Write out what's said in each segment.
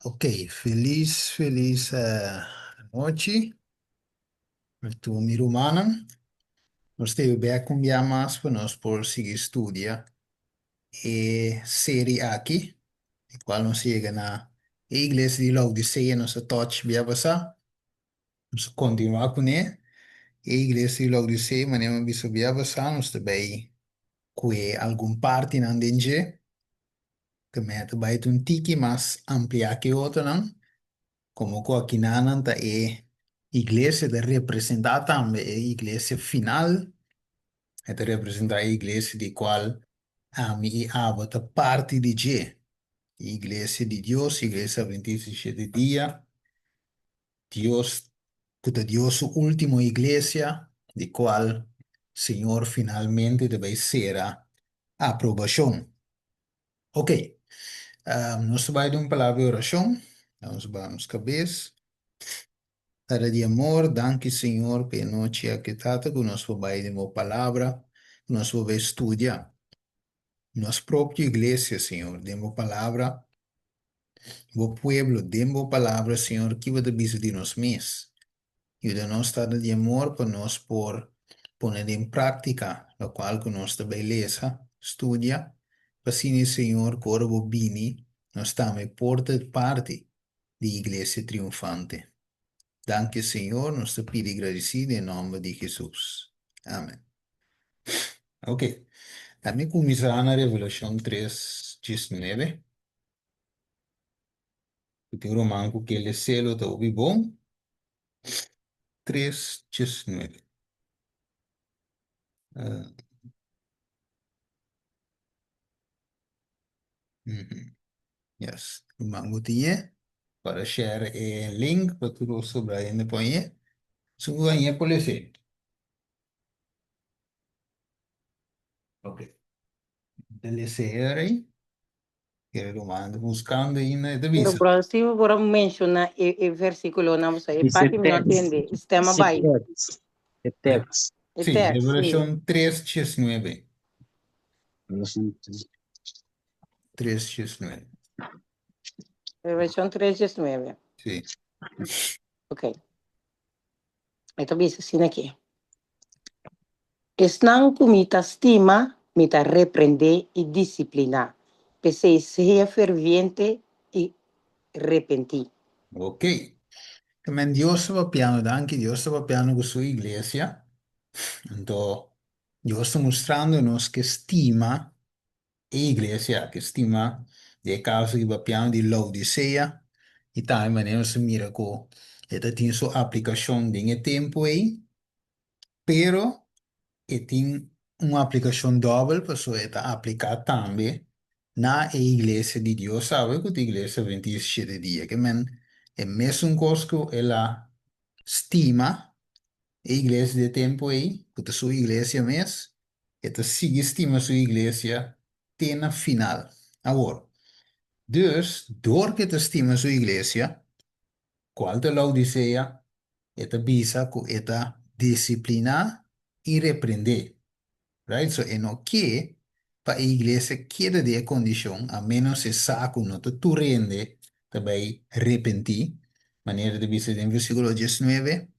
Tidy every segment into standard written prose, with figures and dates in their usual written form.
Ok, felis, felis anochi. Tur mi rumannan. Nos ta bek un bia mas pa nos por sigui studia e serie aki, e kual nos a yega na e iglesia di Laodicea, nos a touch bia pasá. Nos a kontinuá kuné. E iglesia di Laodicea, manera mi a bisa bia pasá, nos ta bai kue algun partinan den dje. Te meta bai ta un tiki mas ampliá ke otronan, komo ku akinanan ta e iglesia ta representá tambe e iglesia final, e ta representá e iglesia di kual ami i abo ta parti di dje, e iglesia di Dios, Iglesia Adventista di Shete Dia, Dios ku ta Dios su último iglesia, di kual Señor finalmente ta bai sera aprobashon. Ok, nos ta bai den un palabra di orashon. Nos baha nos kabes. Tata di amor, danki Señor pa e nochi aki Tata ku nos por bai den bo palabra, ku nos por bai studia nos propio iglesia Señor den bo palabra, bo pueblo den bo palabra Señor, ki bo ta bisa di nos mes. Yuda nos, Tata di amor, pa nos por pone den práktika lokual ku nos ta bai lesa, studia, pa asina, Señor, ku ora Bo bini, nos tambe por ta parti di Iglesia triunfante. Danki, Señor, nos ta pidi gradisí den nòmber di Hesus. Amen. Ok, lami kuminsá na Revelashon tres diesnuebe. Ku tin ruman ku ke les'é lo ta hopi bon. 3:19. Yes, ruman ku tin e para share e link pa tur los sobra hende por hañ'é. Esun ku hañ'é por les'é. Ok, ta les'é ahora. Kere ruman ta buscando ainda e ta Pero bisa. bro, si bo por a menciona e, e versículonan, pasobra e Dice parti mi no a text. tende. Stem a Dice bai. text. E text. E Sí, text, sí. Revelacion 3:19. Relación tres. 3:19. Revelacion 3:19. Sí. Ok. E ta bisa asina aki. Esnan ku mi ta stima, mi ta reprendé i disipliná. P'esei sea ferviente i repentí. Ok. Men Dios ta papiando, danki, Dios ta papiando ku su iglesia. Anto, Dios ta mustrando nos ke stima E iglesia aki stima di e kaso di papiando di Laodisea i tambe manera nos a mira ku e ta tin su aplikashon den e tempu ei, pero e tin un aplikashon dòbel pasobra e ta apliká tambe na e iglesia di Dios awe ku ta Iglesia Adventista Shete Dia. Ke men e mesun kos ku el a stima e iglesia di e tempu ei, ku ta su iglesia mes, E ta sigui stima su iglesia te na final. Awor, dus, dor ku e ta stima su iglesia, kual ta Laodisea, e ta bisa ku e ta disipliná i reprendé. Right? So e no ke pa e iglesia keda den e kondishon, a ménos e sa ku no ta tur hende ta bai repentí, manera ta bisa den versíkulo diesnuebe,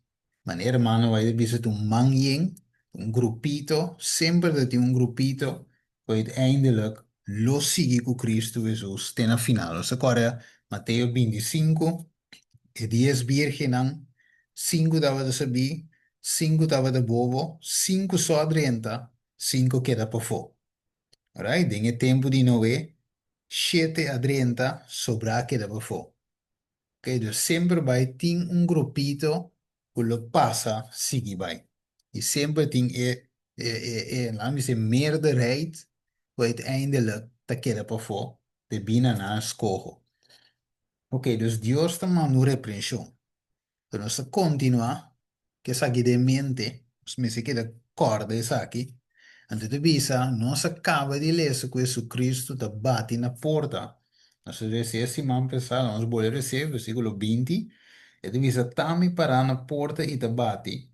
Manera hermano bai ta bisa ta un man yen, un grupito, semper ta tin un grupito ku uiteindelijk lo sigui ku Cristo Hesus te na final. Nos ta kòrda Mateo 25, e dies bírgennan, sinku tabata sabí, sinku tabata bobo, sinku so a drenta, sinku a keda pafó. Alright, den e tempu di Noé, shete a drenta, sobrá a keda pafó. Ok, dus semper bai tin un grupito ku lo pasa sigui bai. I semper tin e, e, e, e, laat mi bisa, meerderheid ku uiteindelijk ta keda pafó debí na nan skoho. Ok, dus Dios ta manda un reprenshon. Pero nos ta kontinuá ku esaki den mente, nos mester keda kòrda esaki. Anto ta bisa, nos a kaba di lesa ku Hesu-Kristu ta bati na porta. Nos a lesa e siman pasá, nos bolbe lesa e versíkulo 20, e ta bisa, Ta mi pará na porta i ta bati.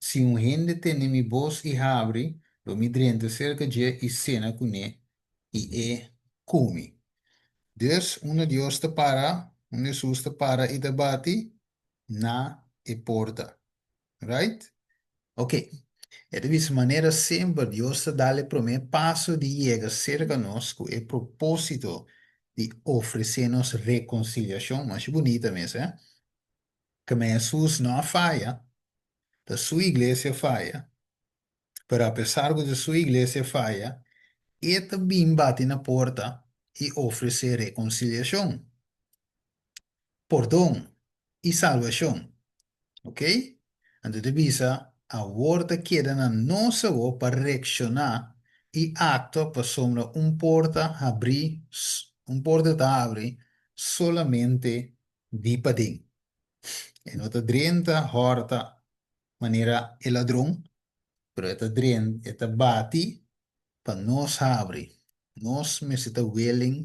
Si un hende tende mi bos i habri, lo mi drenta serka dje i sena kuné, i e ku mi. Dus, unda Dios ta para, unda Hesus ta para i ta bati? Na e porta. Right? Ok. E ta bisa manera semper Dios ta dal e promé paso di yega serka nos ku e propósito di ofresé nos rekonsiliashon. Masha bunita mes, eh? Keme Hesus no a faya, ta su iglesia faya. Pero apesar ku ta su iglesia faya, e ta bin bati na porta i ofresé rekonsiliashon, pordon i salbashon. Ok? Anto ta bisa, awor ta keda na nos awor pa reakshoná i aktua pasobra un porta habrí, un porta ta habri solamente di paden. E no ta drenta hòrta manera e ladron, pero e ta dren, e ta bati pa nos habri. Nos mester ta willing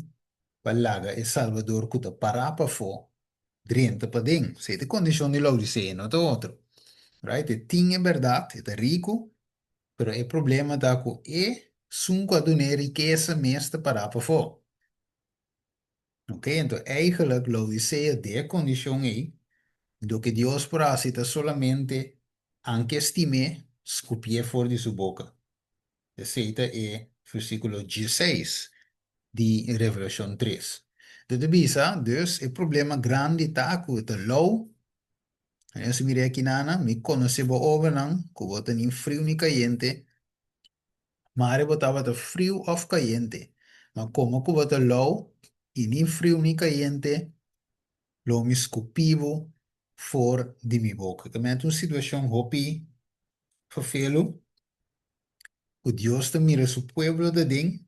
pa laga e Salbador ku ta pará pafó drenta paden. Esei ta e kondishon di Laodisea, no ta otro. Right? E tin e bèrdat, e ta riku, pero e problema ta ku e sun ku a dun'é rikesa mes ta pará pafó. Ok, anto eigenlijk Laodicea den e kondishon ei, loke Dios por hasi ta solamente anke stim'é, skupié for di su boka. Esei ta e versíkulo dieseis di Revelashon tres. Anto ta bisa, dus, e problema grandi ta ku e ta lou. Nos a mira aki nana, mi konosé bo obranan, ku bo ta ni friu ni kayente, Mare bo tabata friu òf kayente, ma komo ku bo ta lou i ni friu ni kayente, lo mi skupí bo for di mi boka. Ta mete un situashon hopi ferfelu ku Dios ta mira su pueblo ta den,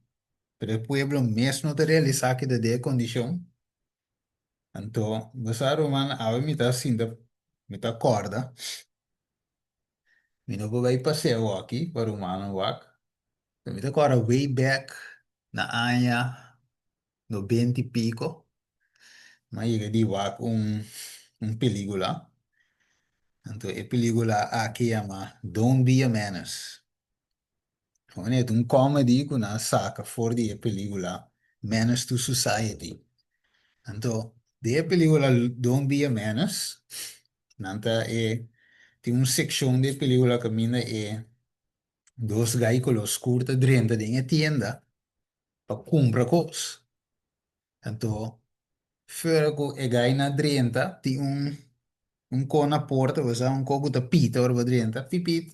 pero e pueblo mes no ta realisá ke ta den e kondishon. Anto, bo sa ruman, awe mi ta sinta, mi ta kòrda. Mi no por bai paseo aki pa rumannan wak. Pero mi ta kòrda way back na aña nobenta i piko, mi a yega di wak un un pelikula. Anto e pelikula aki yama Don't Be a Menace. Bueno, e ta un comedy ku nan a saka for di e pelikula Menace to Society. Anto, den e pelikula Don't Be a Menace, nan ta e tin un sekshon di e pelikula kaminda e dos gai koló skur ta drenta den e tienda pa kumpra kos. Anto, fuera ku e gai na drenta, tin un un ko na porta, bo sa un ko ku ta pita ora bo drenta, pit pit,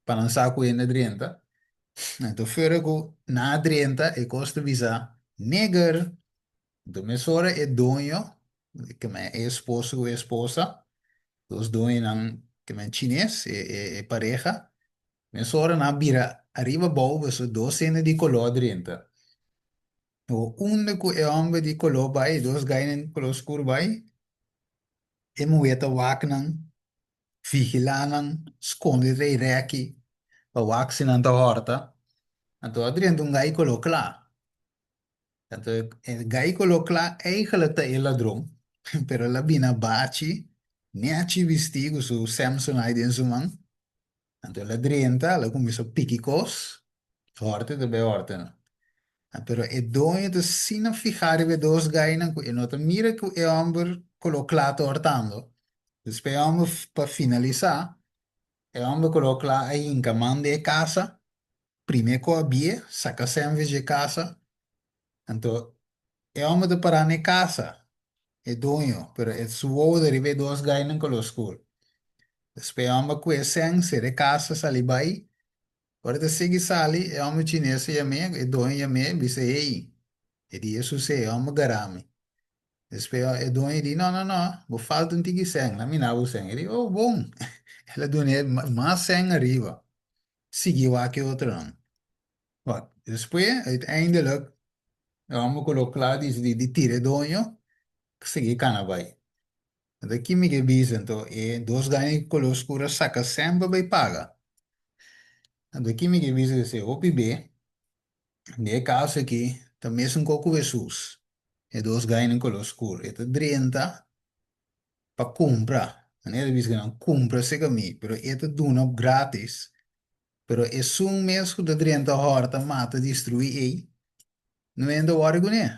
pa nan sa ku hende a drenta. Anto, fuera ku nan a drenta, e kos ta bisa, Nigger! Anto, mesora e doño, ke men e esposo ku e esposa, dos doñonan ke men chines, e e e pareha, mesora nan a bira ariba abou pasobra dos hende di koló a drenta. O unda ku e hòmber di koló bai, e dos gainan di koló skur bai, e muhé ta wak nan, vigilá nan, skonde rei rèki pa wak si nan ta hòrta. Anto a drenta un gai koló kla. Anto e gai koló kla eigentlik ta e ladron, pero el a bini bachi, nèchi bistí ku su Samsonite den su man. Anto el a drenta, el a kuminsá piki kos, hòrte ta bai hòrte nan. Pero e doño ta asina fihá riba e dos gainan ku e no ta mira ku e hòmber koló kla ta hòrtando. Despues e hòmber, pa finalisá, e hòmber koló kla a hinka man den e kasa, primé ku a bié, saka sènvis dje kasa. Anto e hòmber ta pará na e kasa, e doño, pero e su wowo ta riba e dos gainan koló skur. Despues e hòmber ku e sèn sera e kasa sali bai. Ora e ta sigui sali, e hòmber chines a yam'é, e doño yam'é, bisa, Hey, e dia susé, e hòmber gará mi. Despues e doño di, No, no, no, bo falta un tiki sèn, la mi na bo sèn. E di, Oh, bon. El a dun'é mas sèn ariba. Sigui wak e otronan. Wak, despues, uiteindelijk, e hòmber ku lo kla disidí di tira e doño, sigui kana bai. Anto ki mi ke bisa anto e dos gana di koló skur a saka semper bai paga. Anto ki mi ke bisa esei hopi be, den e kaso aki ta mesun kos ku Hesus, e dos gana di koló skur e ta drenta pa kumpra, manera e ta bisa ku nan kumpra serka mi, pero e ta duna gratis, pero esun mes ku ta drenta hòrta, mata, destruí ei, no hende wòri kuné.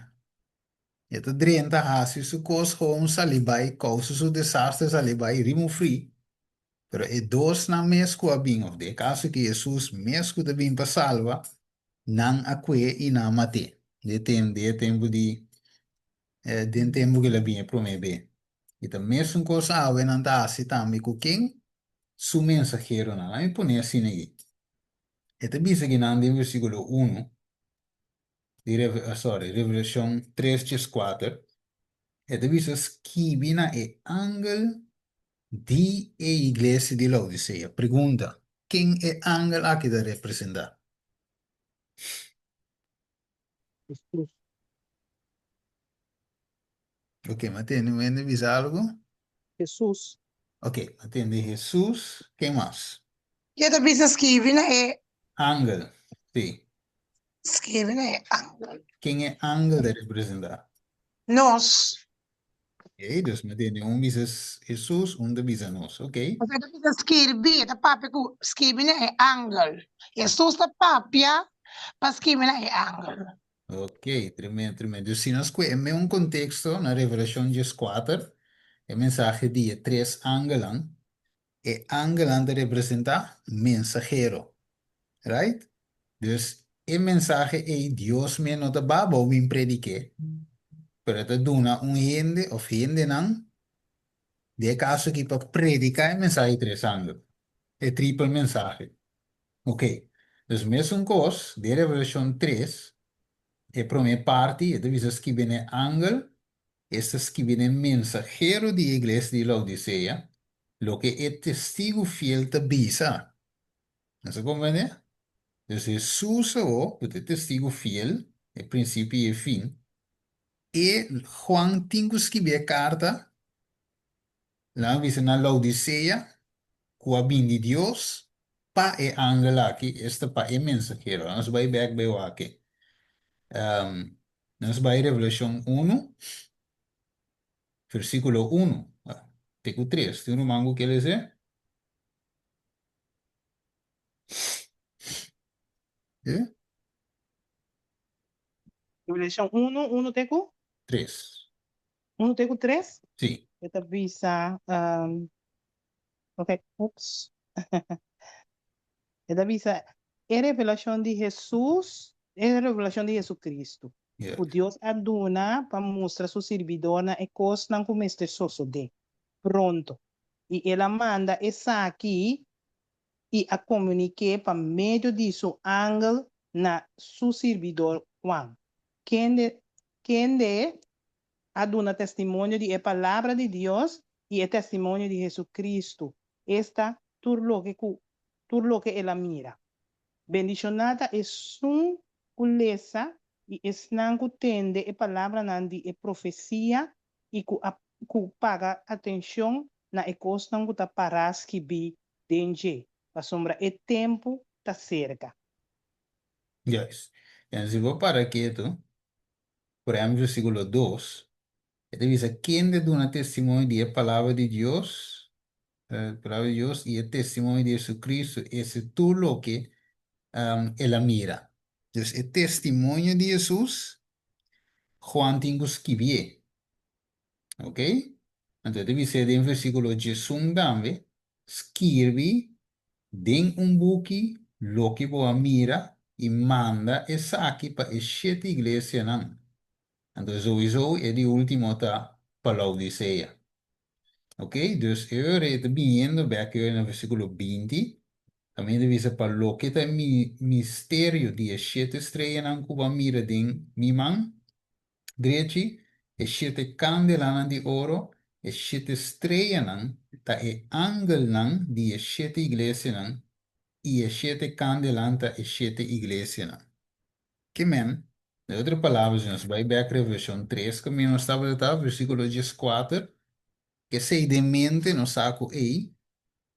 E ta drenta hasi su kos gewoon sali bai, kousa su desaster sali bai, riba un fri. Pero e dosnan mes ku a bin, òf den e kaso aki Hesus mes ku ta bin pa salba, nan a kue i nan a mat'é. Den tem, den e tempu di, den tempu ku el a bin e promé be. I ta mesun kos awe nan ta hasi tambe ku ken? Su mensaheronan. Laat mi pone asina aki. E ta bisa kinan den versíkulo unu di sorry, Revelashon tres dieskuater, e ta bisa skibi na e angel di e iglesia di Laodisea. Pregunta, Ken e angel aki ta representá? Hesus. Ok, mi a tende un hende bisa algu. Hesus. Ok, mi a tende Hesus. Ken mas? Ke ta bisa skibi na e. Angel, si. Skibi na e angel. Ken e angel ta representá? Nos. Ok, dus mi a tende un bisa Hesus, un ta bisa nos. Ok. Pasobra e ta bisa skirbi, e ta papia ku skibi na e angel. Hesus ta papia pa skibi na e angel. Ok, tremendo, tremendo. Dus si nos kue e meun konteksto na Revelashon dieskuater, e mensahe di e tres angelnan, e angelnan ta representá mensahero, right? Dus e mensahe ei Dios mes no ta ba bou bin predik'é, pero e ta duna un hende òf hendenan, den e kaso aki pa prediká e mensahe di tres angel, e tripel mensahe. Ok, dus mesun kos den Revelashon tres, e promé parti e ta bisa skibi n'e angel, esta skibi n'e mensahero di e iglesia di Laodisea, loke e testigu fiel ta bisa. Nos a komprendé? Dus Hesus awor, ku ta e testigu fiel, e prinsipio i e fin, e Juan tin ku skibi e karta Nan a bisa na Laodisea ku a bin di Dios pa e angel aki, esta pa e mensahero. Nos bai bek bai wak. Nos bai Revelashon unu, versíkulo unu te ku tres. Tin un ruman ku ke lese? Revelashon unu, unu te ku? Tres. Unu te ku tres? Sí. E ta bisa, ok, ups. E ta bisa, e revelashon di Hesus, e revelashon di Hesukristu, ku Dios a duna pa mustra su sirbidornan e kosnan ku mester sosodé pronto. I el a manda esaki i a komunik'é pa medio di su angel na su sirbidor Juan, kende kende a duna testimonio di e Palabra di Dios i e testimonio di Hesukristu, esta, tur loke ku tur loke el a mira. Bendishoná ta esun ku lesa i esnan ku tende e palabranan di e profesia i ku a ku paga atenshon na e kosnan ku ta pará skibí den dje, pasobra e tempu ta serka. Juist. En si bo para ketu, por ehempel versíkulo dos, e ta bisa, Kende duna testimonio di e palabra di Dios, e palabra di Dios i e testimonio di Jesucristo, ese tur loke el a mira. Dus e testimonio di Jesus, Juan tin ku skibié. Ok? Anto e ta bis'é den versíkulo diesun tambe, Skirbi den un buki loke bo a mira i manda esaki pa e shete iglesianan. Anto souiso e di último ta pa Laodisea. Ok? Dus e ora e ta biniendo bèk e ora na versíkulo 20, kaminda ta bisa pa loke ta e misterio di e shete streanan ku bo a mira den mi man, Drechi, e shete kandelanan di oro, e shete streanan ta e angelnan di e shete iglesianan, i e shete kandelan ta e shete iglesianan. Ke men, den otro palabra, si nos bai bek Revelashon tres kaminda nos tabata ta, versíkulo dieskuater, Esei den mente nos sa ku ei,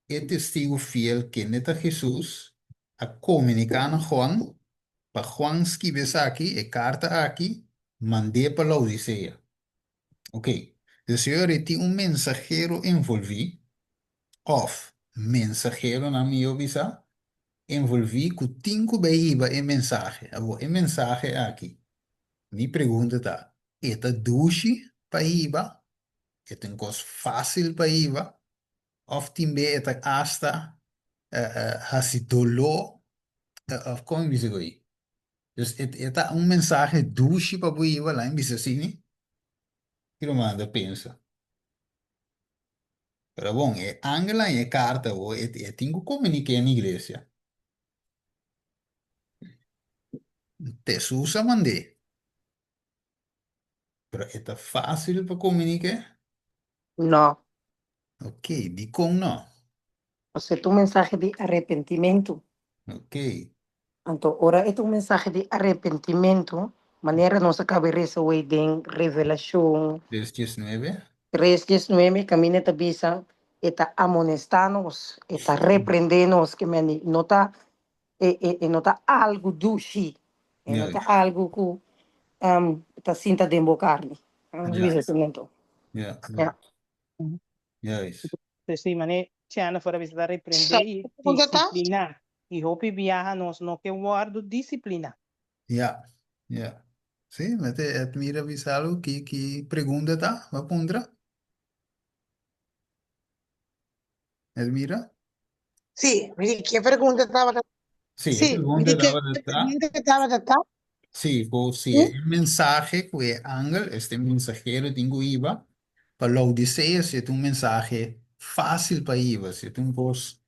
e testigu fiel kende ta Hesus, a komuniká na Juan pa Juan skibi esaki, e karta aki, mand'é pa Laodisea. Oke, dus e ora ei tin un mensahero envolví, òf mensaheronan mihó bisá, envolví ku tin ku bai hiba e mensahe. Awor, e mensahe aki, mi pregunta ta, E ta dushi pa hiba, e ta un kos fásil pa hiba, òf tin be e ta asta hasi doló, òf kon mi bisa ku ei? Dus e ta un mensahe dushi pa bo hiba, laga mi bisa asina. Ki ruman ta pensa? Pero bon, e angelnan i e karta bo, e tin ku komuniké na iglesia. Hesus a mand'é. Pero e ta fásil pa komuniké? No. Ok, dikon no? Pasobra e ta un mensahe di arepentimentu. Ok. Anto ora e ta un mensahe di arepentimentu, manera nos a kaba e resa awey den Revelashon. 3:19. 3:19, kaminda e ta bisa, e ta amonestá nos, e ta reprendé nos, ke men no ta e e e no ta algu dushi, e no ta algu ku ta sinta den bo karni. Bisa asina anto. Ja. Ja. Juist. Dus di manera Jennifer a bisa ta reprendé i disipliná. I hopi biaha nos no ke wòrdu disipliná. Ja, ja. Sí, mete Edmira bisa algu. Ki ki pregunta ta? Bo a puntra? Edmira? Sí, mi di ke pregunta tabata? Sí, e Sí, mi pregunta di ke tabata ta. pregunta tabata ta? Sí, ku si e mensahe ku e angel, este mensahero tin ku hiba pa Laodicea, si e ta un mensahe fásil pa hiba, si e ta un kos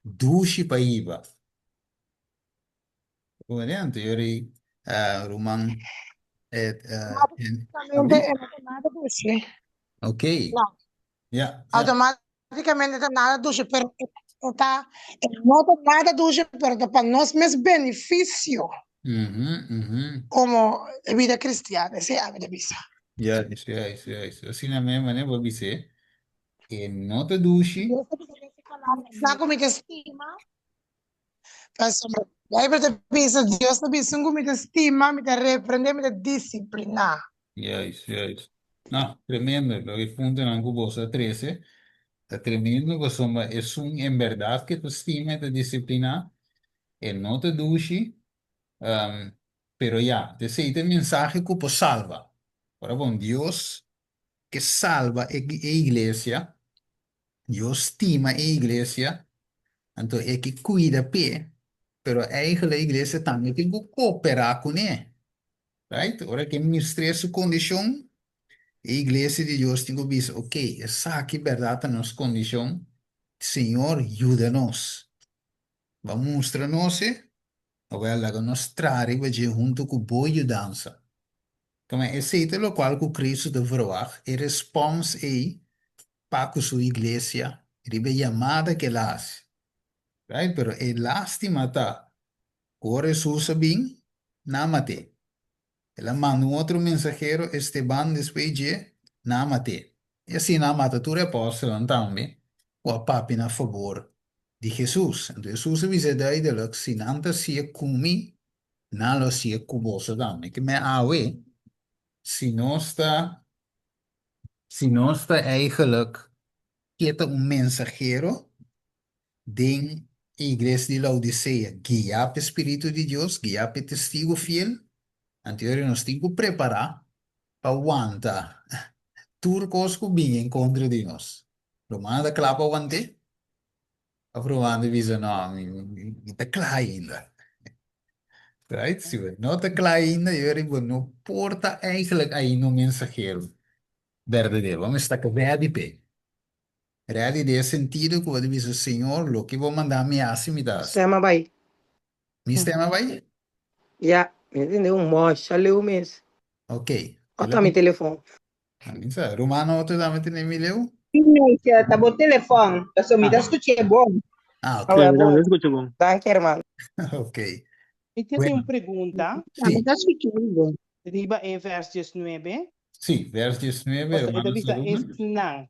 dushi pa hiba. Anto yo ri ruman Automáticamente e no ta nada dushi. Ok. No. Ya, ya. Automáticamente ta nada dushi, pero e ta, e no ta nada dushi, pero ta pa nos mes beneficio. Como e bida cristian, esei ami ta bisa. Juist, juist, juist. Asina mes manera bo a bis'é, e no ta dushi. Dios ta bisa den su palabra, Esnan ku mi ta stima, Pasobra Bijbel ta bisa, Dios ta bisa, un ku mi ta stima, mi ta reprende, mi ta disipliná. Juist, juist. No, tremendo. Loke e puntonan ku boso a trese ta tremendo pasobra esun en bèrdat ke ta stima i ta disipliná, e no ta dushi, pero ya, esei ta e mensahe ku por salba. Ora bon, Dios ke salba e iglesia, Dios stima e iglesia, anto e ke kuida p'e, pero eigenlijk e iglesia tambe tin ku kooperá kuné. Right? Ora ke mistr'é su kondishon, e iglesia di Dios tin ku bisa, ok, esaki bèrdat ta nos kondishon, Señor yuda nos. Bo a mustra nos e, awèl laga nos traha riba dje huntu ku bo yudansa. Tuma esei ta lokual ku Kristu ta verwagt, e respòns ei pa ku su iglesia riba e yamada ku el a hasi. Right? Pero e lástima ta ku ora Hesus a bin, nan a mat'é. El a manda un otro mensahero, Esteban, despues dje, nan a mat'é. I asina a mata tur e apòstelnan tambe ku a papia na fabor di Hesus. Anto Hesus a bisa duidelik, Si nan ta hasié ku mi, nan lo hasié ku boso tambe. Ke men awe, si nos ta Si nos ta eigenlijk ke ta un mensahero den e iglesia di Laodisea, guiá p'e spiritu di Dios, guiá p'e testigu fiel, anto ora nos tin ku prepará pa wanta tur kos ku bin en kontra di nos. Ruman ta kla pa want'é? Of ruman ta bisa, No, mi mi ta kla ainda. Right? Si bo no ta kla ainda, yo eri bo no por ta eigenlijk ainda un mensahero berdadero. Bo mester ta ready p'e. Ready den e sentido ku bo ta bisa, Señor, loke bo manda mi hasi, mi ta hasi. Stem a bai. Mi stem a bai? Ya, mi a tende un mosha leu mes. Ok. Ota mi telefon. Mi sa, ruman otro tambe tene mi leu? Silencio, ta bo telefon, pasobra mi ta skuch'é bon. Ah, ok. Awe Mi bon. tambe ta skucha bon. Danki hermano. Ok. Mi tin Bueno. un pregunta Sí. Mi ta skuch'é bon. riba e vers 19. Sí, vers 19, Pasobra e ta hermano bisa Salomon. esnan,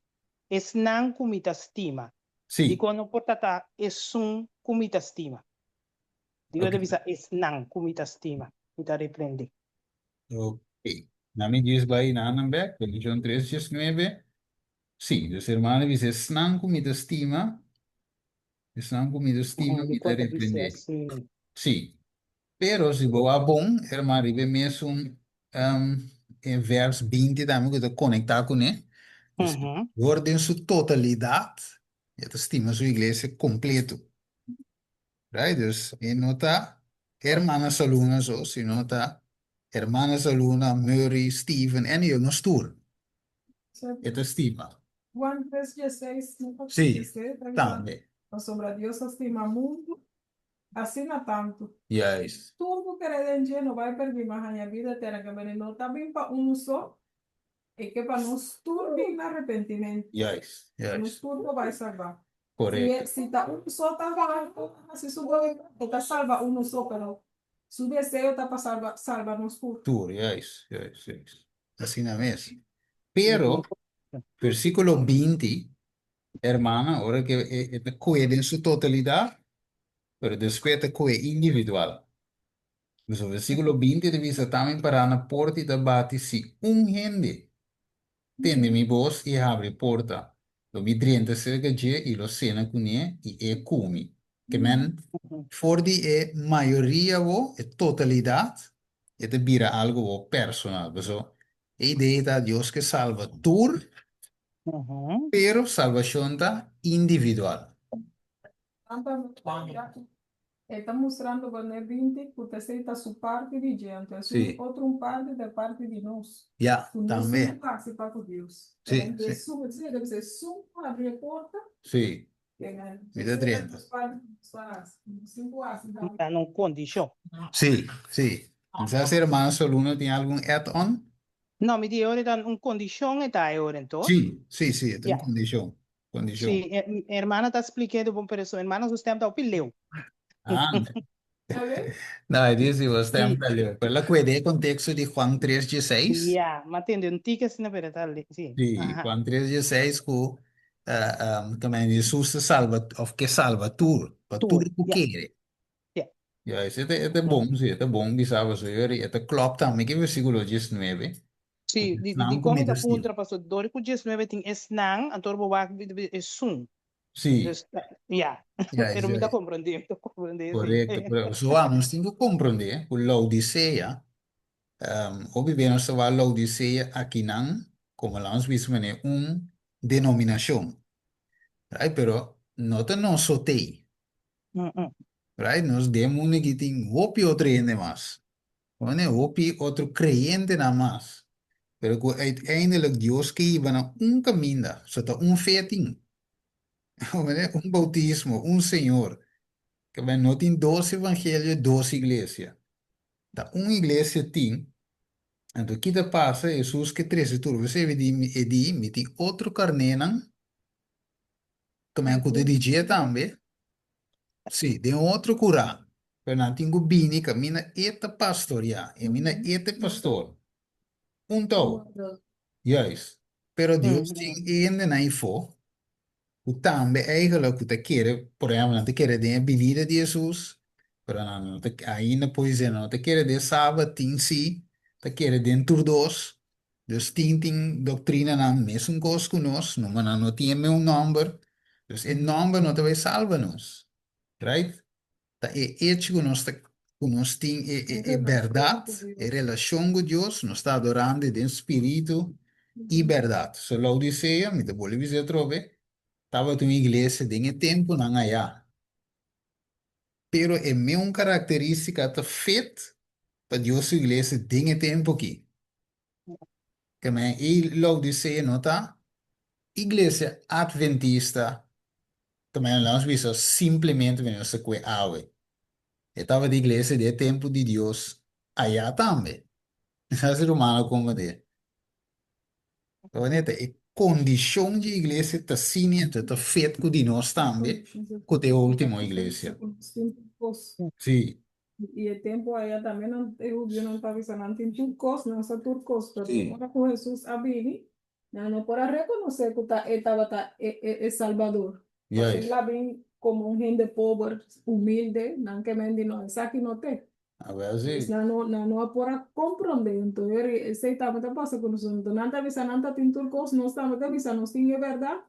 esnan ku mi ta stima. Sí. Dikon no por ta ta esun ku mi ta stima? Dikon e ta Ok. bisa esnan ku mi ta stima, mi ta reprendé? Ok. Na mi djis bai nanan bek, Revelashon 3, 19. Sí, dus hermano bisa, esnan ku mi ta stima, esnan ku mi ta stima, mi ta Dikon ta bisa reprendé. asina? Sí. Pero si bo a bon, hermano, riba e mesun, um, e vers 20 tambe ku ta konektá kuné. Dus Señor den su totalidat e ta stima su iglesia kompleto. Right? Dus e no ta hermana Saluna so, sino ta hermana Saluna, Murray, Steven en yo, nos tur. E ta stima. Juan 3, 16, no ta Sí, dice, ta bisa, tambe. pasobra Dios a stima mundu asina tantu. Juist. Tur ku kere den dje no bai perdí, ma haña bida eterna. Ke bini no ta bin pa unu so, e ke pa nos tur bin na arrepentimentu. Juist, Pa nos juist. tur por bai salbá. Si, Korekto. si ta unu so ta bai, hasi su boluntat, e ta salba unu so, pero su deseo ta pa salba, salba nos tur. Tur, juist, juist, juist. Asina mes. Pero, versíkulo 20, hermana, ora ke e, e ta kohe den su totalidat, pero despues e ta kohe individual. Pasobra versíkulo 20 ta bisa, Tami pará na porta i ta bati, si un hende tende mi bos i habri porta, lo mi drenta serka dje i lo sena kuné i e ku mi. Ke men, for di e mayoria bo, e totalidat, e ta bira algu bo personal. Pasobra e idea ta Dios ke salba tur, pero salbashon ta individual. E ta mustrando bo n'e 20 ku t'esei ta su parti di dje, anto esun Sí. otro un parti ta e parti di nos, Ya, ku nos tambe. tin ku hasi pa ku Dios. Sí, Pero sí. esun, esei debe ser esun ku abri e porta, Sí, ke nan, mi ta esei ta drenta. nos parti ku nos ta hasi. Nos tin ku hasi tambe. Ta na un kondishon. Sí, sí. Quizás si hermano Soluno tin algun add-on? No, mi di e ora ta un kondishon e ta e ora enton. Sí, sí, sí, e ta un Ya. kondishon. Kondishon. Sí, e hermana ta splik'é bon, pero su hermana su stem ta hopi leu. Ah, no, e di si bo stem Sí. ta leu. Pero la kuede e konteksto di Juan 3:16. Ya, m'a tende un tiki asina, pero ta le, sí. Sí, Aha. Juan 3:16 ku eh, um, tamen Hesus ta salba, of ke salba tur, pa tur Tur, ku ya. kere. Ya. Ya, ese ta, e ta bon, sí, e ta bon bisa pasobra yori, e ta klòp tambe ku versíkulo 19. Sí, di, di, Esnan di ku kon mi mi ta ta stima. puntra, pasobra dor ku 19 tin esnan, anto bo wak bi- bi- esun. Sí, Dus, ya, ya, pero mi ta ya. komprondé, mi ta komprondé, sí. Korekto, korekto. So, ah, nos tin ku komprondé ku Laodisea, um, hopi bia nos ta wak Laodisea akinan komo la nos bisa manera un denominashon, right? Pero no ta nos so t'ei. Mm-mm. Right? Nos den mundu aki tin hopi otro hende mas. Pone hopi otro kreyentenan mas. Pero ku uiteindelijk Dios ke hiba nan un kaminda. So ta un fe tin. Comprende? Un boutismo, un Señor. Ke men no tin dos evangelio, dos iglesia. Ta un iglesia tin. Anto ki ta pasa? Hesus ke trese tur. P'esei e di, e di, mi tin otro karnénan ku men ku ta di dje tambe. Sí, den otro kurá. Pero nan tin ku bini kaminda e ta pastoriá, e mina e ta e pastor. Un tou. Juist. Pero Dios tin hendenan ifó ku tambe eigenlijk ku ta kere, por ehèmpel, nan ta kere den e binida di Hesus, pero nan no ta, ainda por dise nan no ta kere den e sabat, tin sí, ta kere den tur dos. Dus tin tin doktrinanan mesun kos ku nos, numa nan no tin e meun nòmber. Dus e nòmber no ta bai salba nos. Right? Ta e echo ku nos ta ku nos tin e e e bèrdat, e relashon ku Dios, nos ta adorando den spiritu i bèrdat. So Laodisea, mi ta bolbe bisa atrobe, tabata un iglesia den e tempunan ayá. Pero e meun karakterístika ta fit pa Dios su iglesia den e tempu akí. Ke men e Laodisea no ta iglesia adventista, ke men nos bisa simplemente men nos ta kue awe. E tabata iglesia di e tempu di Dios ayá tambe. Hasi rumano komprendé. Neta, e kondishon di iglesia ta asina, enton ta fet ku di nos tambe, ku ta e ultimo iglesia. Sí. I e tempu aya tambe nan, e hudionan ta bisa nan tin tur kos, nan sa tur kos, pero Sí. ora ku Hesus a bini, nan no por a rekonosé ku ta e tabata e, e, e Salbador. Pasobra Juist. el a bin komo un hende pober, humilde, nan ke men di no, esaki no t'e. Awel Dus sí. nan no, nan no a por a komprondé. Enton esei tambe ta pasa ku nos. Enton nan ta bisa nan ta tin tur kos, nos tambe ta bisa nos tin e bèrdat.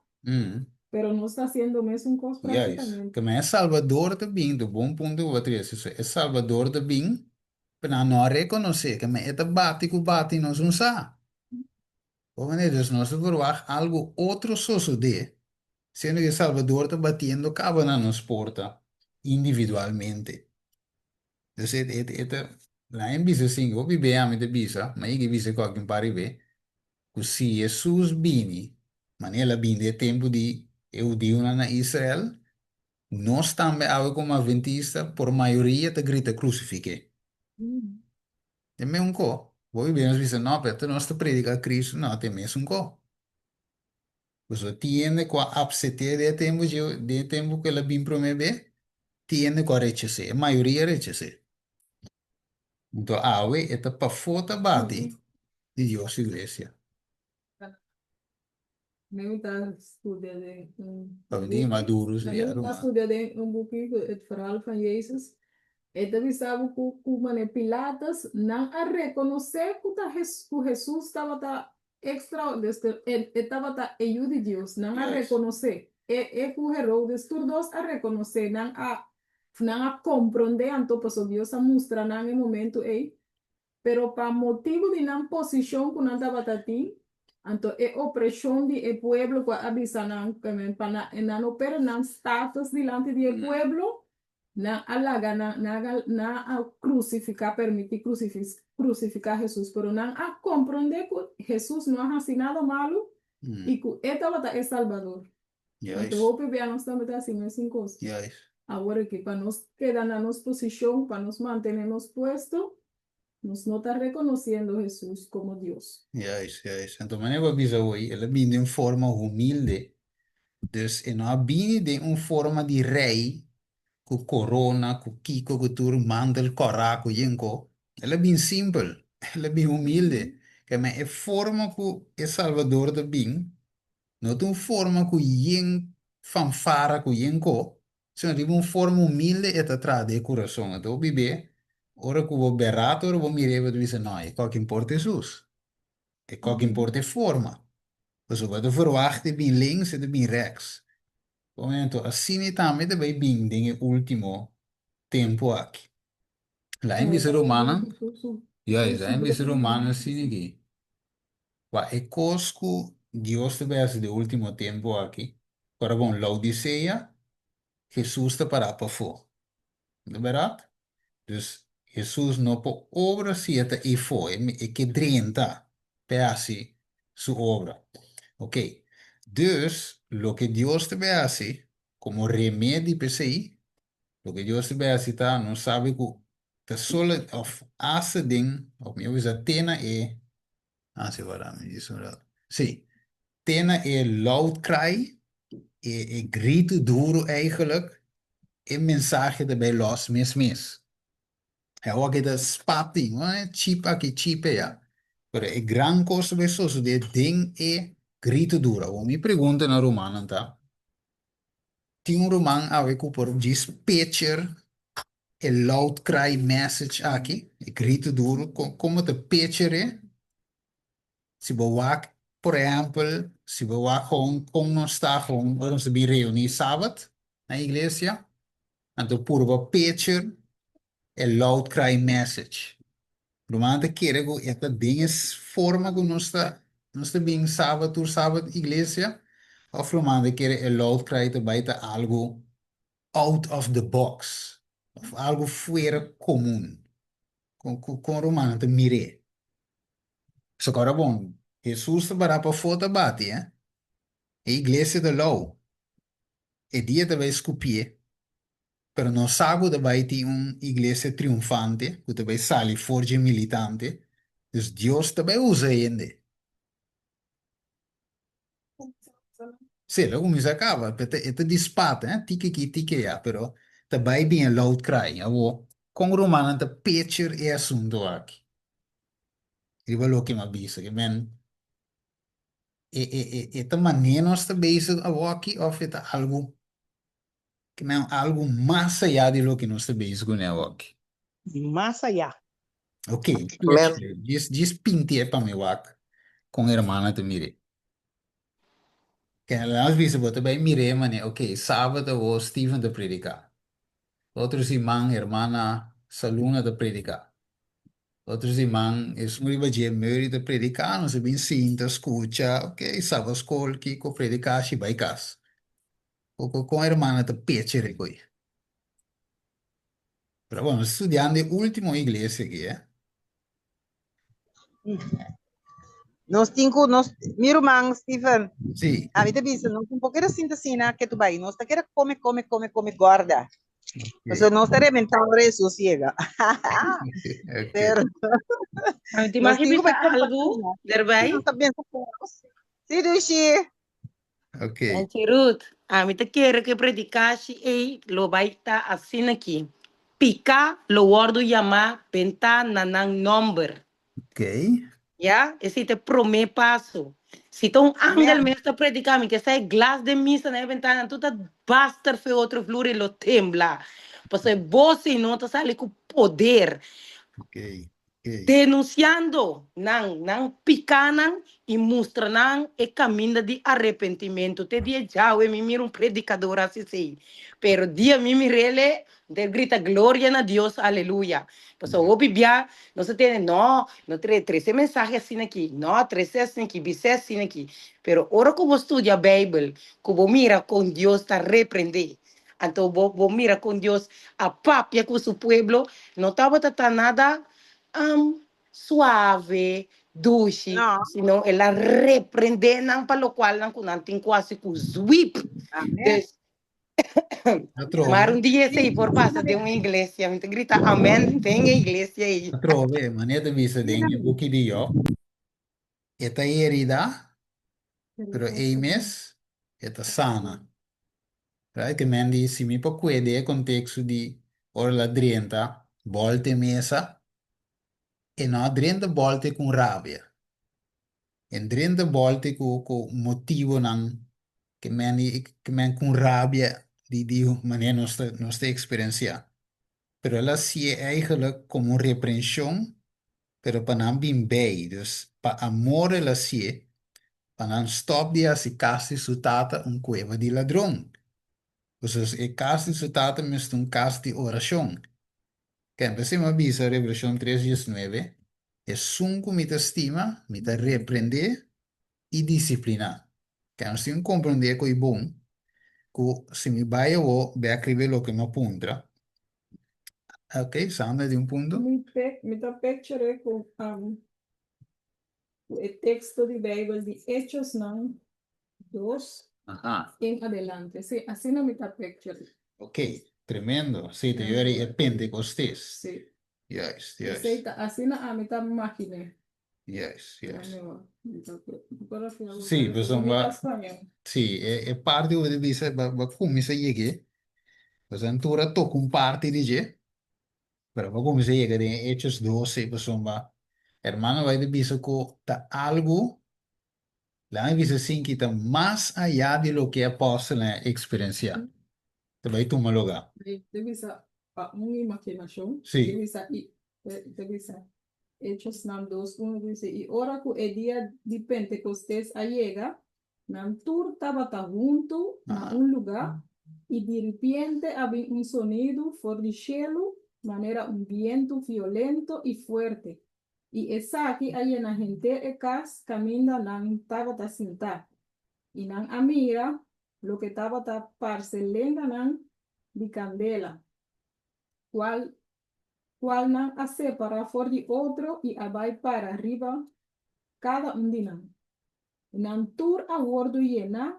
Pero nos ta haciendo mesun cos Juist. prácticamente. Ke men e Salbador ta bin, ta bon punto ku bo a trese. So, e Salbador ta bin. Pero nan no a rekonosé ke men e ta bati ku bati nos un sa. Bo manera dus nos ta verwagt algu otro sosodé, siendo ke Salbador ta batiendo kaba na nos porta individualmente. Dus e e e ta laga mi bisa asin, hopi be ami ta bisa, ma i ke bisa ku un par di be, ku si Hesus bini manera el a bini den e tempu di e hudiunan na Israel, nos tambe awe komo adventista por mayoria ta grita krusifik'é. E mesun ko. Hopi be nos bisa, no, pero nos ta prediká Kristu, no, ta e mesun ko. Pasobra tin hende ku a apset'é den e tempu dje, den e tempu ku el a bin promé be, tin hende ku a rechas'é, e mayoria a rechas'é. Anto awe e ta pafó ta bati di Dios su iglesia. Mi ta studia den un Pa mi tin buki. maduro si Mi ya ta ruman. studia den un buki ku Het Verhaal van Jezus. E ta bisa bo ku ku mane Pilatus nan a rekonosé ku ta Hes ku Hesus tabata extra dus ku e e tabata e Yu di Dios. Nan a Juist. rekonosé. E e ku Herodes tur dos a rekonosé. Nan a nan a komprondé anto pasobra Dios a mustra nan e momento ei. Pero pa motibu di nan posishon ku nan tabata tin, anto e opreshon di e pueblo ku a bisa nan pa nan no perde nan status dilanti di e pueblo, nan a laga nan, nan a krusifiká, permití krusifiká Hesus. Pero nan a komprondé ku Hesus no a hasi nada malu i ku e tabata e Salbador. Anto hopi bia nos tambe ta hasi mesun kos. Awor aki, pa nos keda na nos posishon, pa nos mantené nos puesto, nos no ta rekonosiendo Hesus komo Dios. Juist, juist. Anto manera bo a bisa hoy, el a bini den un forma humilde. Dus e no a bini den un forma di rei, ku korona, ku kiko, ku tur mantel kòrá, ku yenko. El a bin simpel, el a bin humilde. Keme e forma ku e Salbador ta bin, No ta un forma ku yen fanfara, ku yen ko, sino riba un forma humilde e ta traha den e kurason. Anto bo bib'é, ora ku bo berato, ora bo mir'é, bo ta bisa, No, e kòke importa Hesus. E kòke importa e forma. Pasobra bo ta verwagt e bin links, e ta bin rèks. Anto asina tambe ta bai bin den e último tempu aki. Laga mi bisa rumannan, juist, laga mi bisa rumannan asina aki. Kua e kos ku Dios ta bai hasi den último tempu aki? Ora bon, Laodisea, Hesus ta pará pafó. No ta bèrdat? Dus, Hesus no por obra si e ta eifó, e ke drenta pa e hasi su obra. Oké, dus, loke Dios ta bai hasi komo remedi pa esei, loke Dios ta bai hasi ta, nos sabi ku ta solo of hasta den, of mi a bisa te na e, ah si wara mi disi un rato, si, te na e loud cry, e e gritu duru eigenlijk, e mensahe ta bay los mes mes. E awor aki ta spati, no e chip aki chip eya, pero e gran kos ta bay sosode den e gritu duru. Awor mi pregunta na rumannan ta, Tin un ruman awe ku por djis picture e loud cry message aki, e gritu duru, kon bo ta picture e? Si bo wak, por ehèmpel, si bo wak gewoon kon nos ta gewoon ora nos ta bin reuní sabat na iglesia, anto purba picture e loud cry message. Rumannan ta kere ku e ta den e forma ku nos ta nos ta bin sabat tur sabat iglesia òf rumannan ta kere e loud cry ta bai ta algu out of the box òf algu fuera komun? Kon kon rumannan ta mir'é? Pasobra ora bon Hesus ta pará pafó ta bati eh e iglesia ta lou e dia ta bai skupié. Pero nos sa ku ta bai tin un iglesia triunfante ku ta bai sali for dje militante, dus Dios ta bai usa hende. Sí, lo kuminsá kaba, pero e ta di spat, eh, tiki aki, tiki aya, pero ta bai bin e loud cry. Awor, kon rumannan ta picture e asuntu aki? Riba loke mi a bisa, ke men e e e e ta manera nos ta bezig awoki òf e ta algu Ke men algu mas ayá di loke nos ta bezig kuné awoki. Mas ayá. Ok, Amen. djis, djis pintié pa mi wak kon hermana ta mir'é. Ke nos bisa bo ta bai mir'é manera, ok, sábado awor Steven ta prediká. Otro siman hermana Saluna ta prediká. Otro siman esun riba dje Mary ta prediká, nos a bin sinta, skucha, ok, saba skol, kiko, prediká, shi bai kas. Poko kon hermana ta peche rikoi. Pero bon, nos studiando e último iglesia aki, eh. Nos tin ku nos, mi ruman Stephen, Sí. a mi ta bisa, nos un poco sinta asina ke tu bai, nos ta kere come, come, come, come gorda. Ok. Pasobra nos ta reventá ora Hesus yega. Ok. Pero Ami tin nos mag tin ku bisa bai algu compartí, no? derbij? Nos ta pensa ku nos. Sí, Dushi. Ok. Auntie Ruth, ami ta kere ku e predikashi ei lo bai ta asina aki, Piká lo wòrdu yamá bentá na nan nòmber. Ok. Ya, esei ta e promé paso. Si ta un angel Amèn. mes ta prediká, mi ke sa e glas den misa na e bentana tur ta baster fe otro flur i lo tembla. Pasobra e bos ei no ta sali ku poder. Ok. Denunsiando nan nan pikánan i mustra nan e kaminda di arepentimentu. Te dia djawe mi mira un predikador hasi esei, pero dia mi mir'el mi ta grita gloria na Dios, aleluya. Pasobra hopi bia nos ta tende, no, no trese mensahe asina aki, no, trese asina aki, bis'é asina aki. Pero ora ku bo studia Beibel, ku bo mira kon Dios ta reprendé, Anto bo bo mira con Dios a papia cu su pueblo, no tabata ta nada um, suave, dushi, No. sino el a reprende nan pa locual nan cu nan tin cu haci cu zwip. Amén. Dus, Atrobe. maar un dia esey por pasa den un iglesia, mi ta grita amen den e iglesia ey. Atrobe, manera ta bisa den e buki di Job, e ta herida, pero ei mes e ta sana. Right? Ke men di si mi por kue den e konteksto di ora el a drenta bòlta e mesa, e no a drenta bòlta ku un rabia. E drenta bòlta ku ku motibonan ke men di ke men ku un rabia di di manera nos ta nos ta eksperensiá. Pero el a hasié eigenlijk komo un reprenshon pero pa nan bin bei, dus pa amor el hasié, pa nan stòp di hasi kas di su tata un kueba di ladron. Pasobra e kas di su tata mester un kas di orashon. Kemper si mi a bisa Revelashon tres diesnuebe, Esun ku mi ta stima, mi ta reprendé i disipliná. Kèn nos tin ku komprendé ku i bon ku si mi bai awor bèk riba e loke mi a puntra, Ok, Sandra di un punto. Mi pe, mi ta picture ku um, ku e teksto di Bijbel di Hechosnan 2 Aha. en adelante. Sí, asina mi ta picture. Ok, tremendo. Sí, te yori e Pentecostés. Sí. Juist, juist. Esei ta asina ami ta makiné. Juist, juist. Ami wa, mi ta por hasi algo Sí, parecido. pasobra Mi ta ba, spañó. sí, e, e parti ku bo ta bisa ba, ba kuminsá yeg'é. Pasobra tur a toka un parti di dje, pero bo a kuminsá yega den Hechos 12, pasobra hermano bai ta bisa ku ta algu, laga mi bisa asin, ki ta mas ayá di loke e apòstelnan a eksperensiá, ta bai tuma lugá. Ta bisa pa un imaginashon, Sí. ta bisa i ta bisa Hechosnan dos unu ta bisa, i ora ku e dia di Pentekostes a yega, Nan tur tabata huntu na un lugá, i diripiente a bin un sonidu for di shelu manera un bientu violento i fuerte, i esaki a yena henter e kas kaminda nan tabata sintá. I nan a mira loke tabata parse lenganan di kandela, kual kualnan a separá for di otro i a bai para riba kada un di nan. Nan tur a wordu yená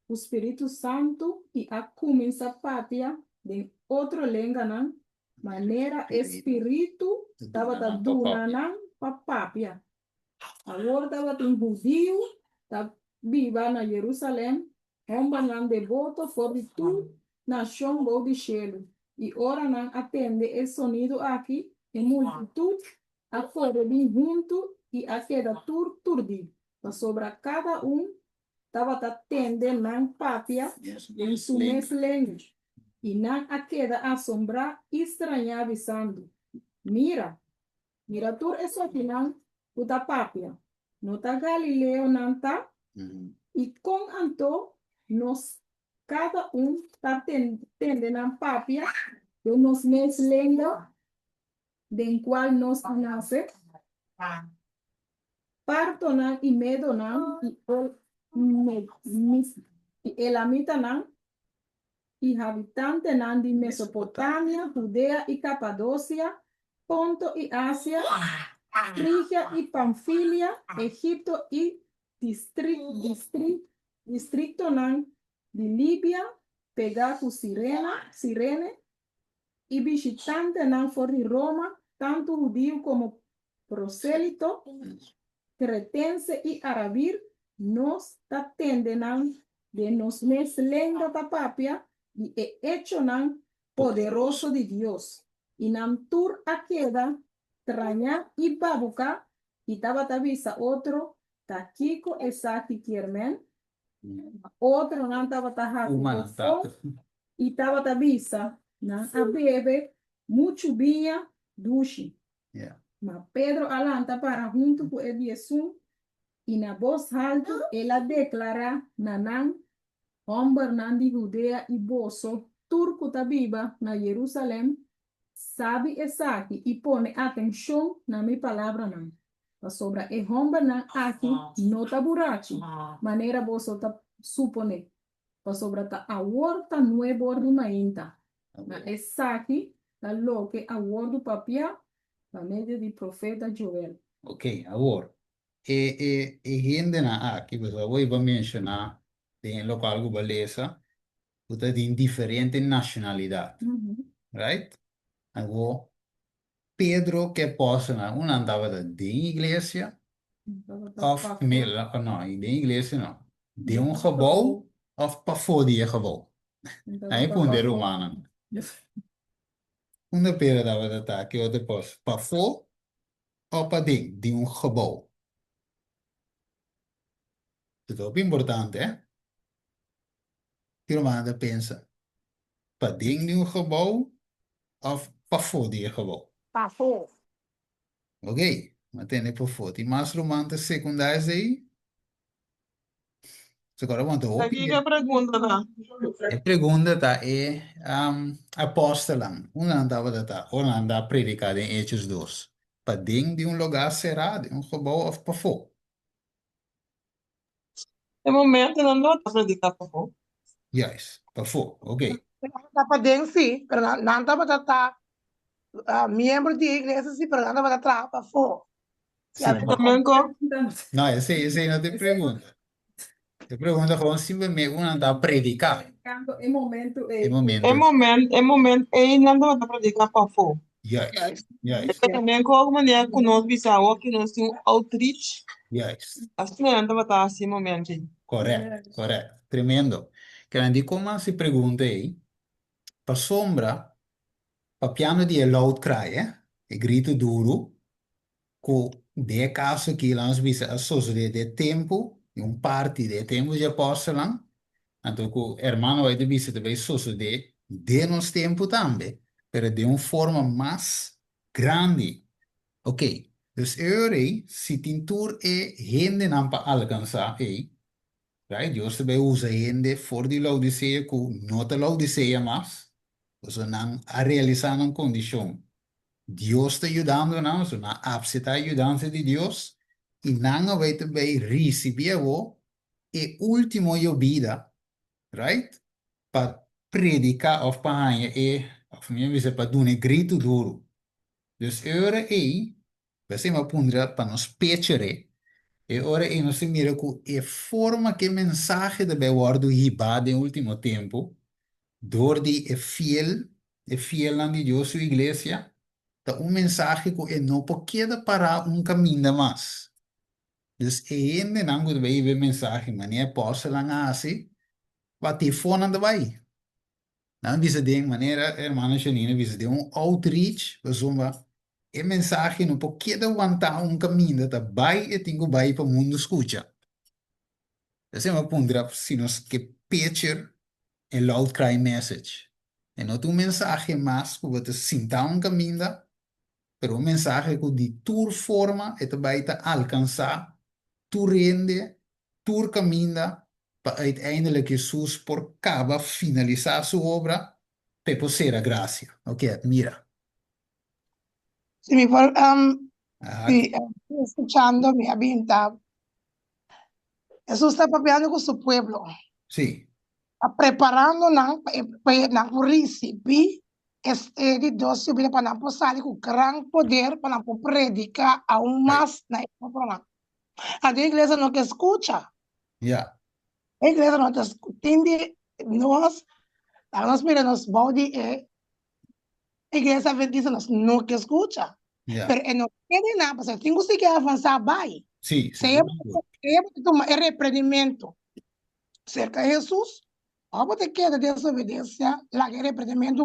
ku Spiritu Santu i a kuminsá papia den otro lenganan manera e Spiritu tabata duna nan pa papia. Awor tabatin hudiu ta biba na Jerusalèm, hòmbernan deboto for di tur nashon bou di shelu. I ora nan a tende e sonidu aki, e multitut a kore bin huntu i a keda tur turdí, pasobra kada un tabata tende nan papia den su mes lenga, i nan a keda asombrá i strañá bisando, Mira, mira tur esakinan ku ta papia, no ta galileonan ta? I kon anto nos kada un ta tende nan papia den nos mes lenga? Den cual nos a nace. Partonan i medonan i i elamitanan i habitantenan di Mesopotamia, Hudea i Kapadosia, Ponto i Asia, Frigia i Pamfilia, Egipto i distriktonan di Libia pegá ku Sirena, Sirene, i bishitantenan for di Roma, tantu hudiu komo prosélito, kretense i arabir, nos ta tende nan den nos mes lenga ta papia di e echonan poderoso di Dios. I nan tur a keda trañá i babuká i tabata bisa otro, Ta kiko esaki kier men? Ma otronan tabata hasi bofon i tabata bisa, Nan a bebe muchu biña dushi. Ma Pedro a lanta para huntu ku e diesun, i na bos haltu el a deklará na nan, Hòmbernan di Hudea i boso tur ku ta biba na Jerusalèm, Sabi esaki i pone atenshon na mi palabranan, pasobra e hòmbernan aki no ta burachi, manera boso ta suponé, pasobra ta awor ta nuebor di mainta. Ma esaki ta loke a wòrdu papiá pa medio di profeta Joel. Oké, awor, e e e hendenan aki, pasobra bo iba menshoná den e lokual ku bo a lesa, ku ta di diferente nashonalidat, right? Awor, Pedro ku e apòstelnan, un nan tabata den iglesia òf no, den iglesia no, den un gebou òf pafó di e gebou? Nan e puntra e rumannan. Unda Pedro tabata ta ku e otro apòstel? Pafó òf paden di un gebou? Esei ta hopi importante, eh? Ki rumannan ta pensa? Paden di un gebou òf pafó di e gebou? Pafó. Ok, mi a tende pafó. Tin mas ruman ta sekundá esei? So kòrda bon, ta Ta hopi. kiko e pregunta ta? E pregunta ta e apòstelnan, unda nan tabata ta ora nan ta prediká den Hechos dos? Paden di un lugá será, den un gebou òf pafó? E momento nan no ta prediká pafó. Juist, pafó, ok. Nan ta paden sí, pero nan, nan tabata ta ah, miembro di e iglesia sí, pero nan tabata traha pafó. Sí, Ya, ma- También ko No, esei, esei no ta e pregunta. E pregunta gewoon simplemente un nan ta prediká. Predicando e momento E ei. momento. e moment e moment ei nan tabata prediká pafó. Juist, juist, También ko manera ku nos bisa awor ku nos tin un outreach, juist. asina nan tabata hasi e momento ei. Correct, correct. Tremendo. Keren dikon nan hasi pregunta ei? Pasobra papiando di e loud cry, eh, e gritu duru, ku den e kaso aki lanos bisa a sosodé den tempu, den un parti den e tempu dje apòstelnan, anto ku hermano White ta bisa ta bai sosodé den nos tempu tambe, pero den un forma mas grandi. Oke, dus e ora ei, si tin tur e hendenan pa alkansá ei, right, Dios ta bai usa hende for di Laodisea ku no ta Laodisea mas, pasobra nan a realisá nan kondishon. Dios ta yudando nan, so nan apseptá e yudansa di Dios i nan a bai ta bai risibí awor e último yobida, right, pa prediká òf pa haña e, òf mi a bisa pa duna e gritu duru. Dus e ora ei, p'esei mi a puntra pa nos pecher'é, e ora ei nos ta mira ku e forma ku e mensahe ta bai wòrdu hibá den último tempu dor di e fiel, e fielnan di Dios su iglesia, ta un mensahe ku e no por keda pará un kaminda mas. Dus e hendenan ku ta bai hiba e mensahe manera e apòstelnan a hasi, bati fonan ta bai. Nan a bisa den manera hermano Janine a bisa den un outreach pasobra e mensahe no por keda wantá un kaminda ta bai e tin ku bai pa mundu skucha. Esei mi a puntra si nos ke picture e loud cry message. E no ta un mensahe mas ku bo ta sintá un kaminda, pero un mensahe ku di tur forma e ta bai ta alkansá tur hende, tur kaminda pa uiteindelijk Hesus por kaba finalisá su obra pa e por sera grasia. Oké, mira. Si mi por. Aha. Sí, escuchando mi a binta. Jesús ta papiando ku su pueblo. Sí. Ta preparando nan pa e pa e nan por risibí e di Dios subida pa nan por sali ku gran poder pa nan por prediká aun mas na e otronan. Anto e iglesia no ke skucha. Ya. E iglesia no ta tin di nos, laga nos mira nos bou di e iglesia adventista nos no ke skucha. Ya. Pero e no kere nada, pasobra e tin ku sigui avansá bai. Sí, Sea sigur. sea bo ta tuma e reprendimentu serka Hesus, òf bo ta keda desobedensia, laga e reprendimentu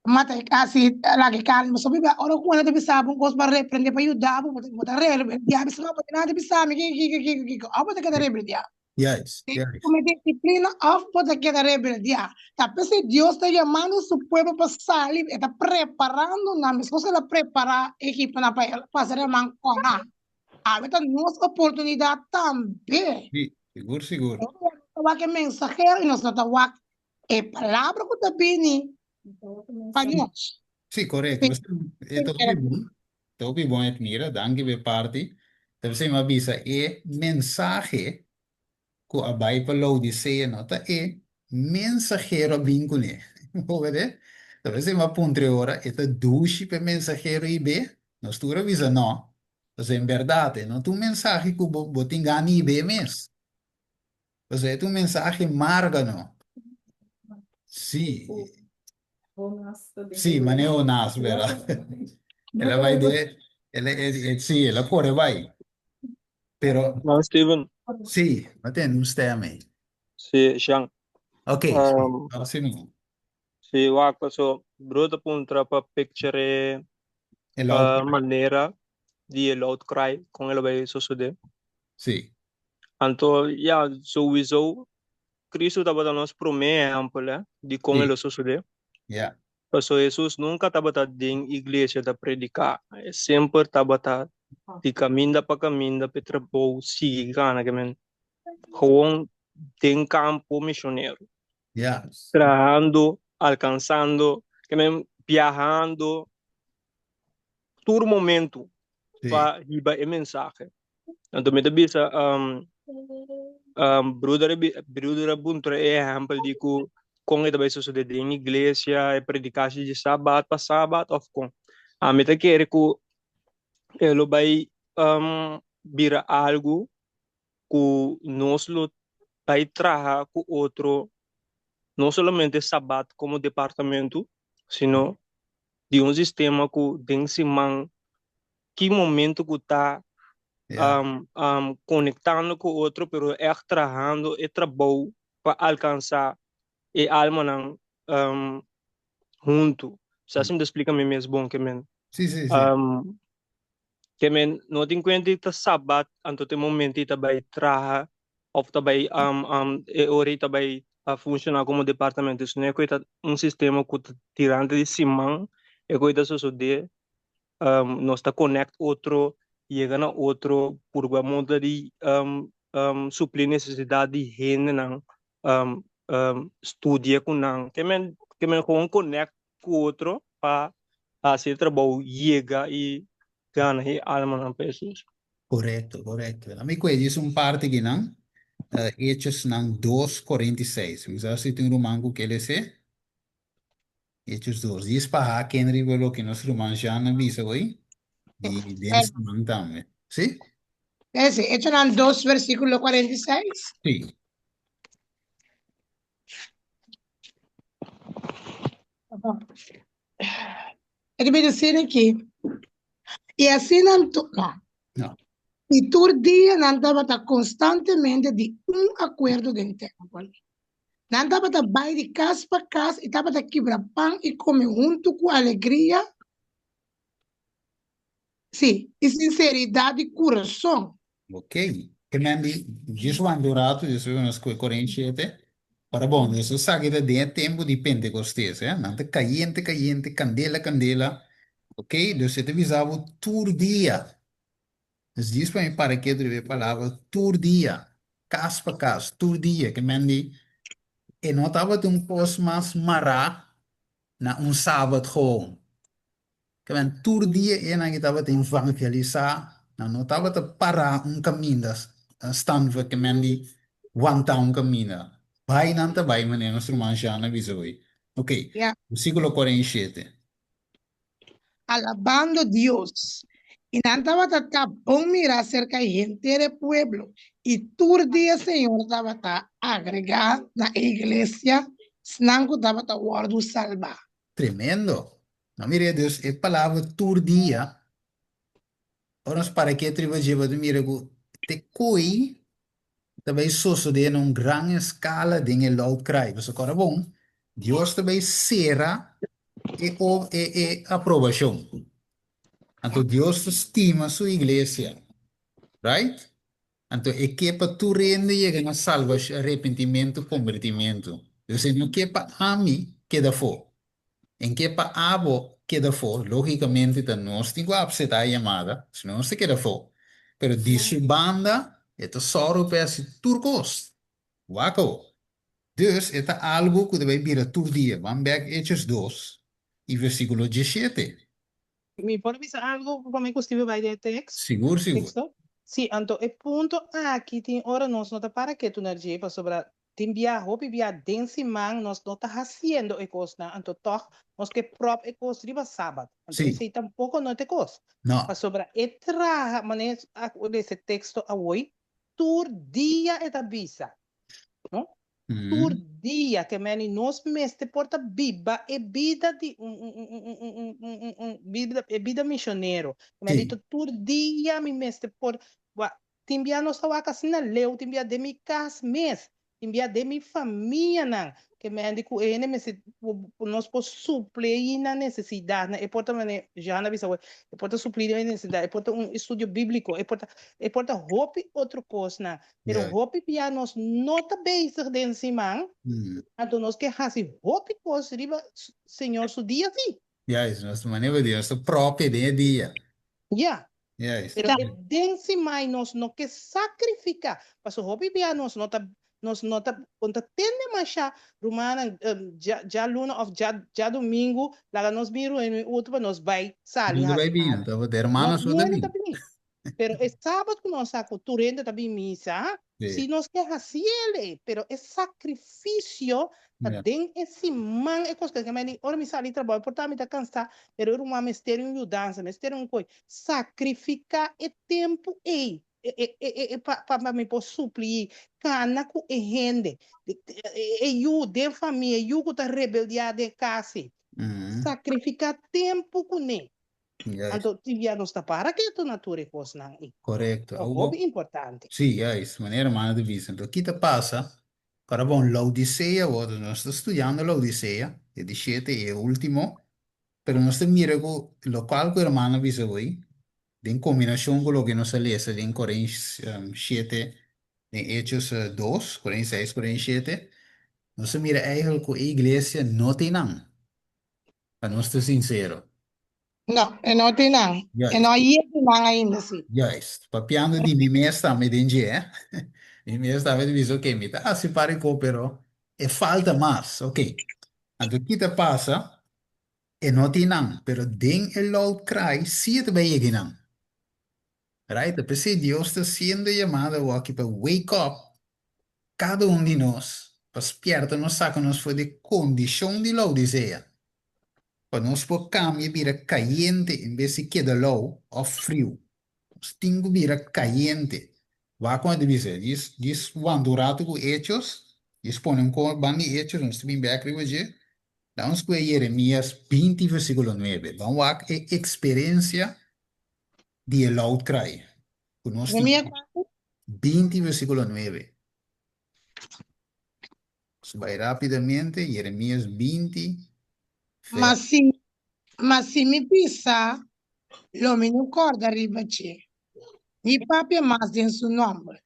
mata e hasi laga e karni. Pasobra biblia ora ku nan ta bisa bo un kos pa reprende pa yuda bo, bo ta rebeldiá, bisa no bo nan ta bisa mi kiko kiko kiko kiko, òf bo ta keda rebeldiá. Juist, juist. Tuma disiplina òf bo ta keda rebeldiá. Ta p'esei Dios ta yamando su pueblo pa sali, e ta preparando nan, meskos ku el a prepará Egiptonan pa el pasa Laman Kòrá. Awe ta nos oportunidat tambe. Sí, sigur, sigur. Nos no ta wak e mensahero i nos no ta wak e palabra ku ta bini pa nos. Sí, korekto. E ta hopi bon. Ta hopi bon, Edmira. Danki pa e parti. Ta p'esei mi a bisa e mensahe ku a bai pa Laodisea no ta e mensahero a bin kuné. Bo wede? Ta p'esei mi a puntra e ora, e ta dushi pa e mensahero i be? Nos tur a bisa no. Pasobra en bèrdat e no ta un mensahe ku bo bo tin gana i be mes. Pasobra e ta un mensahe marga no. Sí. Jonás ta den Sí, e mané wea. Jonás, El a bèrdat. kore bai. El a bai de, el a, e, e, sí, el a kore bai. Pero, No, Steven. sí, mi a tende un stèm ei. Sí, Jean. Ok, sí, Um, ahora sí mismo. sí, wak, paso, bro ta puntra pa picture E loud uh, cry. manera di e loud cry kon el a bai sosodé. Sí, Anto, ya, sowieso, Cristo tabata nos promé ehèmpel, eh, di kon sí, el a sosodé. ya. Paso Hesus nunka tabata den iglesia ta prediká. E semper tabata di kaminda pa kaminda p'e trabou sigui gana, ke men gewoon den kampo misionero. Ya. Trahando, alkansando, ke men biahando tur momento Sí. pa hiba e mensahe. Anto mi ta bisa, um, um, broeder, broeder a puntra e ehempel di ku kon e ta bai sosode den iglesia, e predikashi di sabat pa sabat of kon. Ami ta kere ku e lo bai um, bira algu ku nos lo bai traha ku otro, no solamente sabat komo departamento, sino di un sistema ku den siman ki momento ku ta Ja. um, um, konektando ku otro, pero ègt trahando e trabou pa alkansá e almanan um, huntu. Sa si mi ta splika mi mes bon ke men. Sí, sí, sí. Um, ke men no tin kuenta ta sabat, anto te momento i ta bai traha of ta bai um, um, e ora i ta bai a funciona como departamento, sino e ku ta un sistema ku ta durante di siman e ku ta sosode um, nos ta connect otro, yega na otro, purba monta di um, um, supli necesidad di hendenan, um, um, studia ku nan. Ke men, ke men gewoon connect ku otro pa hasi e trabou yega i gana e almanan pa Jesus. Correcto, correcto. A mi kue djis un parti kinan, uh, Hechosnan 2:46. Mi sa si tin ruman ku ke lese. Hechos 2. Djis pa haken riba loke nos ruman Jean a bisa hoy. Di den Eh. siman tambe. Sí? Ese, Hechonan 2, versículo 46. Sí. E ta bisa asina aki, I asina nan no. No. I tur dia nan tabata konstantemente di un akuerdo den tèmpel. Nan tabata bai di kas pa kas i tabata kibra pan i kome huntu ku alegria, sí, i sinseridat di kurason. Ok. Ke men di djis wanta un ratu, despues nos kohe Korinti shete. Ora bon, nos a sa ki ta den e tempu di Pentekostes, eh. Nan ta kayente, kayente, kandela, kandela. Ok, dus e ta bisa bo tur dia. Dus djis pa mi para ketu riba e palabra tur dia, kas pa kas, tur dia, ke men di e no tabata un kos mas mará na un sabat gewoon. Ke men tur dia e nan ki tabata evangelisá, nan no tabata pará un kaminda, staan ke men di wantá un kaminda. Bai nan ta bai manera nos ruman Jean a bisa hoy. Ok, Ya. versíkulo 47. Alabando Dios. I nan tabata ta bon mirá serka henter e pueblo, i tur dia Señor tabata agregá na e iglesia esnan ku tabata wòrdu salbá. Tremendo! No mira dus e palabra tur dia, ora nos para ketu riba dje bo ta mira ku te koi ta bai sosodé na un gran eskala den e loud cry. Pasobra kòrda bon, Dios ta bai sera e e e aprobashon. Anto Dios ta stima su iglesia, right? Anto e ke pa tur hende yega na salbashon, arepentimentu, kombertimentu. Dus e no ke pa ami keda afó. En ke pa abo keda afó, lógikamente ta nos tin ku apseptá e yamada, si no nos ta keda afó. Pero di su banda e ta sòru pa e hasi tur kos. Wak awor. Dus e ta algu ku ta bai bira tur dia. Ban bèk Hechos dos i versíkulo diesshete. Mi por bisa algu promé ku Steve bai den e tekst? Sigur, sigur. Teksto? Sí, anto e punto aki tin ora nos no ta para ketu na dje pasobra Tin bia, hopi bia den siman nos no ta hasiendo e kosnan, anto tòg nos ke pròp e kos riba sabat. Anto Sí. esei tampoko no ta e kos. No. Pasobra e traha, manera a lesa e teksto awoi, tur dia e ta bisa, no? Tur dia, ke meni nos mester por ta biba e bida di un un un un un un un un un bida e bida mishonero. Ke meni Sí. ta tur dia mi mester por wak Tin bia nos ta wak asina leu, tin bia den mi kas mes, tin bia den mi famianan, ke mende ku e hende mester nos por supli nan nesesidatnan, e por ta manera Jean a bisa awor, e por ta supli nan nesesidat, e por ta un estudio bíbliko, e por ta e por ta hopi otro kosnan, pero hopi bia nos no ta bezig den siman, anto nos ke hasi hopi kos riba Señor su dia si. Juist, nos ta manera di nos ta propia den e dia. Ya. Juist. Pero e den simai nos no ke sacrifica, paso hopi bia nos no ta nos no ta no ta tende masha rumannan dja djaluna of dja djadumingu laga nos bin reuni otro pa nos bai sali Nos ta bai hasi bin, algo. ta No hermano so ta hende bin. ta bin. Pero e sabat ku nos sa ku tur hende ta bin misa, Sí. si nos ke hasiel, pero e sakrifisio ta Ja. den e siman e kos ke mi ora mi sali trabou por ta mi ta kansá, pero e ruman mester un yudansa, mester un koi. Sakrifiká e tempu ei e e e e pa pa mi por supli, kana ku e hende, e yu den famia, e yu ku ta rebeldiá den kas ei. Sakrifiká tempu kuné. Juist. Anto tin bia nos ta para ketu na tur e kosnan ei. Korekto. Ta Awor, hopi importante. sí, juist, manera hermano ta bisa. Anto ki ta pasa? Ora bon, Laodicea awor, nos ta studiando Laodicea, e di shete i e ultimo, pero nos ta mira ku lokual ku hermano a bisa awor, den kombinashon ku loke nos a lesa den Korinsh shete, den Hechos dos, Korinsh seis, Korinsh shete, nos ta mira eigenlijk ku e iglesia no tin nan. Pa nos ta sincero. No, e no tin nan. E no Juist, a yega nan ainda, sí. juist. Papiando di mi mes tambe den dje, eh. Mi mes tambe ta bisa, ok, mi ta hasi pariko, pero e falta mas. Ok. Anto ki ta pasa? E no tin nan, pero den e loud cry sí e ta bai yega nan. Right? Ta p'esei Dios ta hasiendo e yamada awoki pa wake up kada un di nos, pa spierta nos, saka nos for di e kondishon di Laodisea, pa nos por kambia bira kayente en bes di keda lou òf friu. Nos tin ku bira kayente. Wak kon e ta bisa, djis djis wanta un ratu ku Hechos, djis pone un kos banda di Hechos, nos ta bin bèk riba dje. Laga nos kue Jeremias binti versíkulo nuebe. Ban wak e eksperensia di e loud cry ku nos tin Jeremia kuantu? 20 versíkulo 9. Nos bai rápidamente, Jeremias 20, Ma vers. si, ma si mi bisa, lo mi no kòrda riba dje, ni papia mas den su nòmber.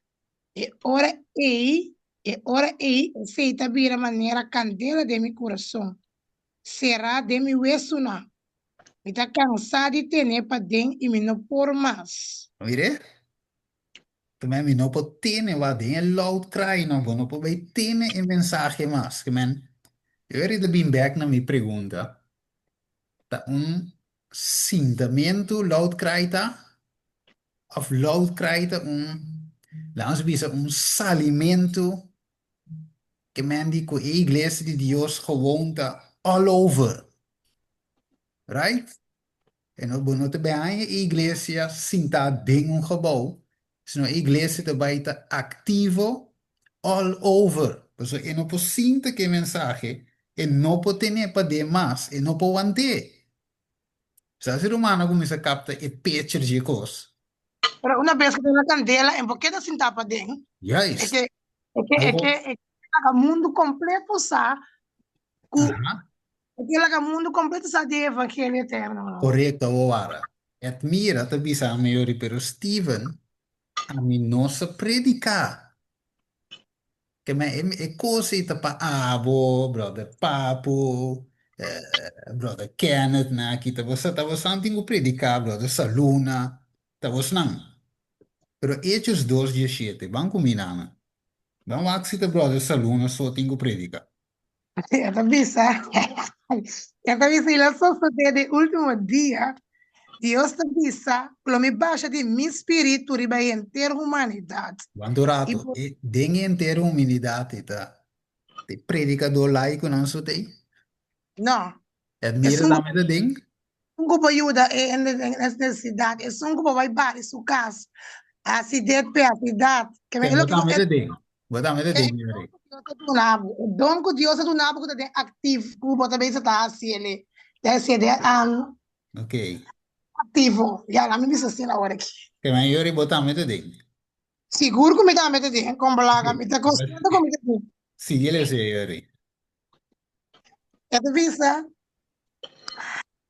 E ora ei, e ora ei esei ta bira manera kandela den mi kurason, será den mi wesunan. Mi ta cansá di tene paden i mi no por mas. Mire, Ke men mi no por tene wak den e loud cry no, bo no por bay tene e mensahe mas. Ke men, yo ahorita bin bek na mi pregunta, ta un. sintamentu loud cry ta? Of loud cry ta un, laat ons bisa, un salimentu ke men di ku e iglesia di Dios gewoon ta all over. Right? E no, bo no ta bai haña e iglesia sintá den un gebou, sino e iglesia ta bai ta aktivo all over. Pasobra e no por sinta ku e mensahe, e no por ten'é paden mas, e no por want'é. Sa si rumannan a kuminsá kapta e pecher dje kos. Pero una bes ku ta na kandela, e por keda sintá paden. E Juist. ke, e ke, e ke, e ke laga mundu kompleto sa ku Aha. E ke laga mundu kompleto sa di e evangelio eterno. No? Korekto, awor. Edmira ta bisa mi yori, pero Steven, ami no sa prediká. Ke men e, e kos ei ta pa abo, brother Papu, eh, brother Kenneth na aki, ta bosa, ta bosan tin ku prediká, brother Saluna, ta bosnan. Pero Hechos 2:17, ban ku mi nana. Ban wak si ta brother Saluna so tin ku prediká. E ta bisa, e ta bisa, i lo sosodé den último dia, Dios ta bisa, ku lo mi basha di mi spiritu riba henter humanidat. Wanta un I rato, bo. e den henter humanidat e ta e predikadó laikonan so ta ei? No. Edmira Esun ku tambe ta den? Esun ku por yuda e hende den nesesidat, esun ku por bai bari su kas, hasi dit pe hasi dat. Ke men Bo e loke tambe e ta den. Bo tambe ta e den, don Yuri. ku Dios a duna bo, e don ku Dios a duna bo ku ta den aktif, ku bo ta bisa ta hasi ele, ta hasi den Ok. aktivo. Ya, laat mi bisa asina awor aki. Ke men Yuri, bo tambe ta den. Sigur ku mi tambe ta den, kon balaga, Ok. mi ta konsiente ku mi ta den. Sigui lesa, Yuri. E ta bisa,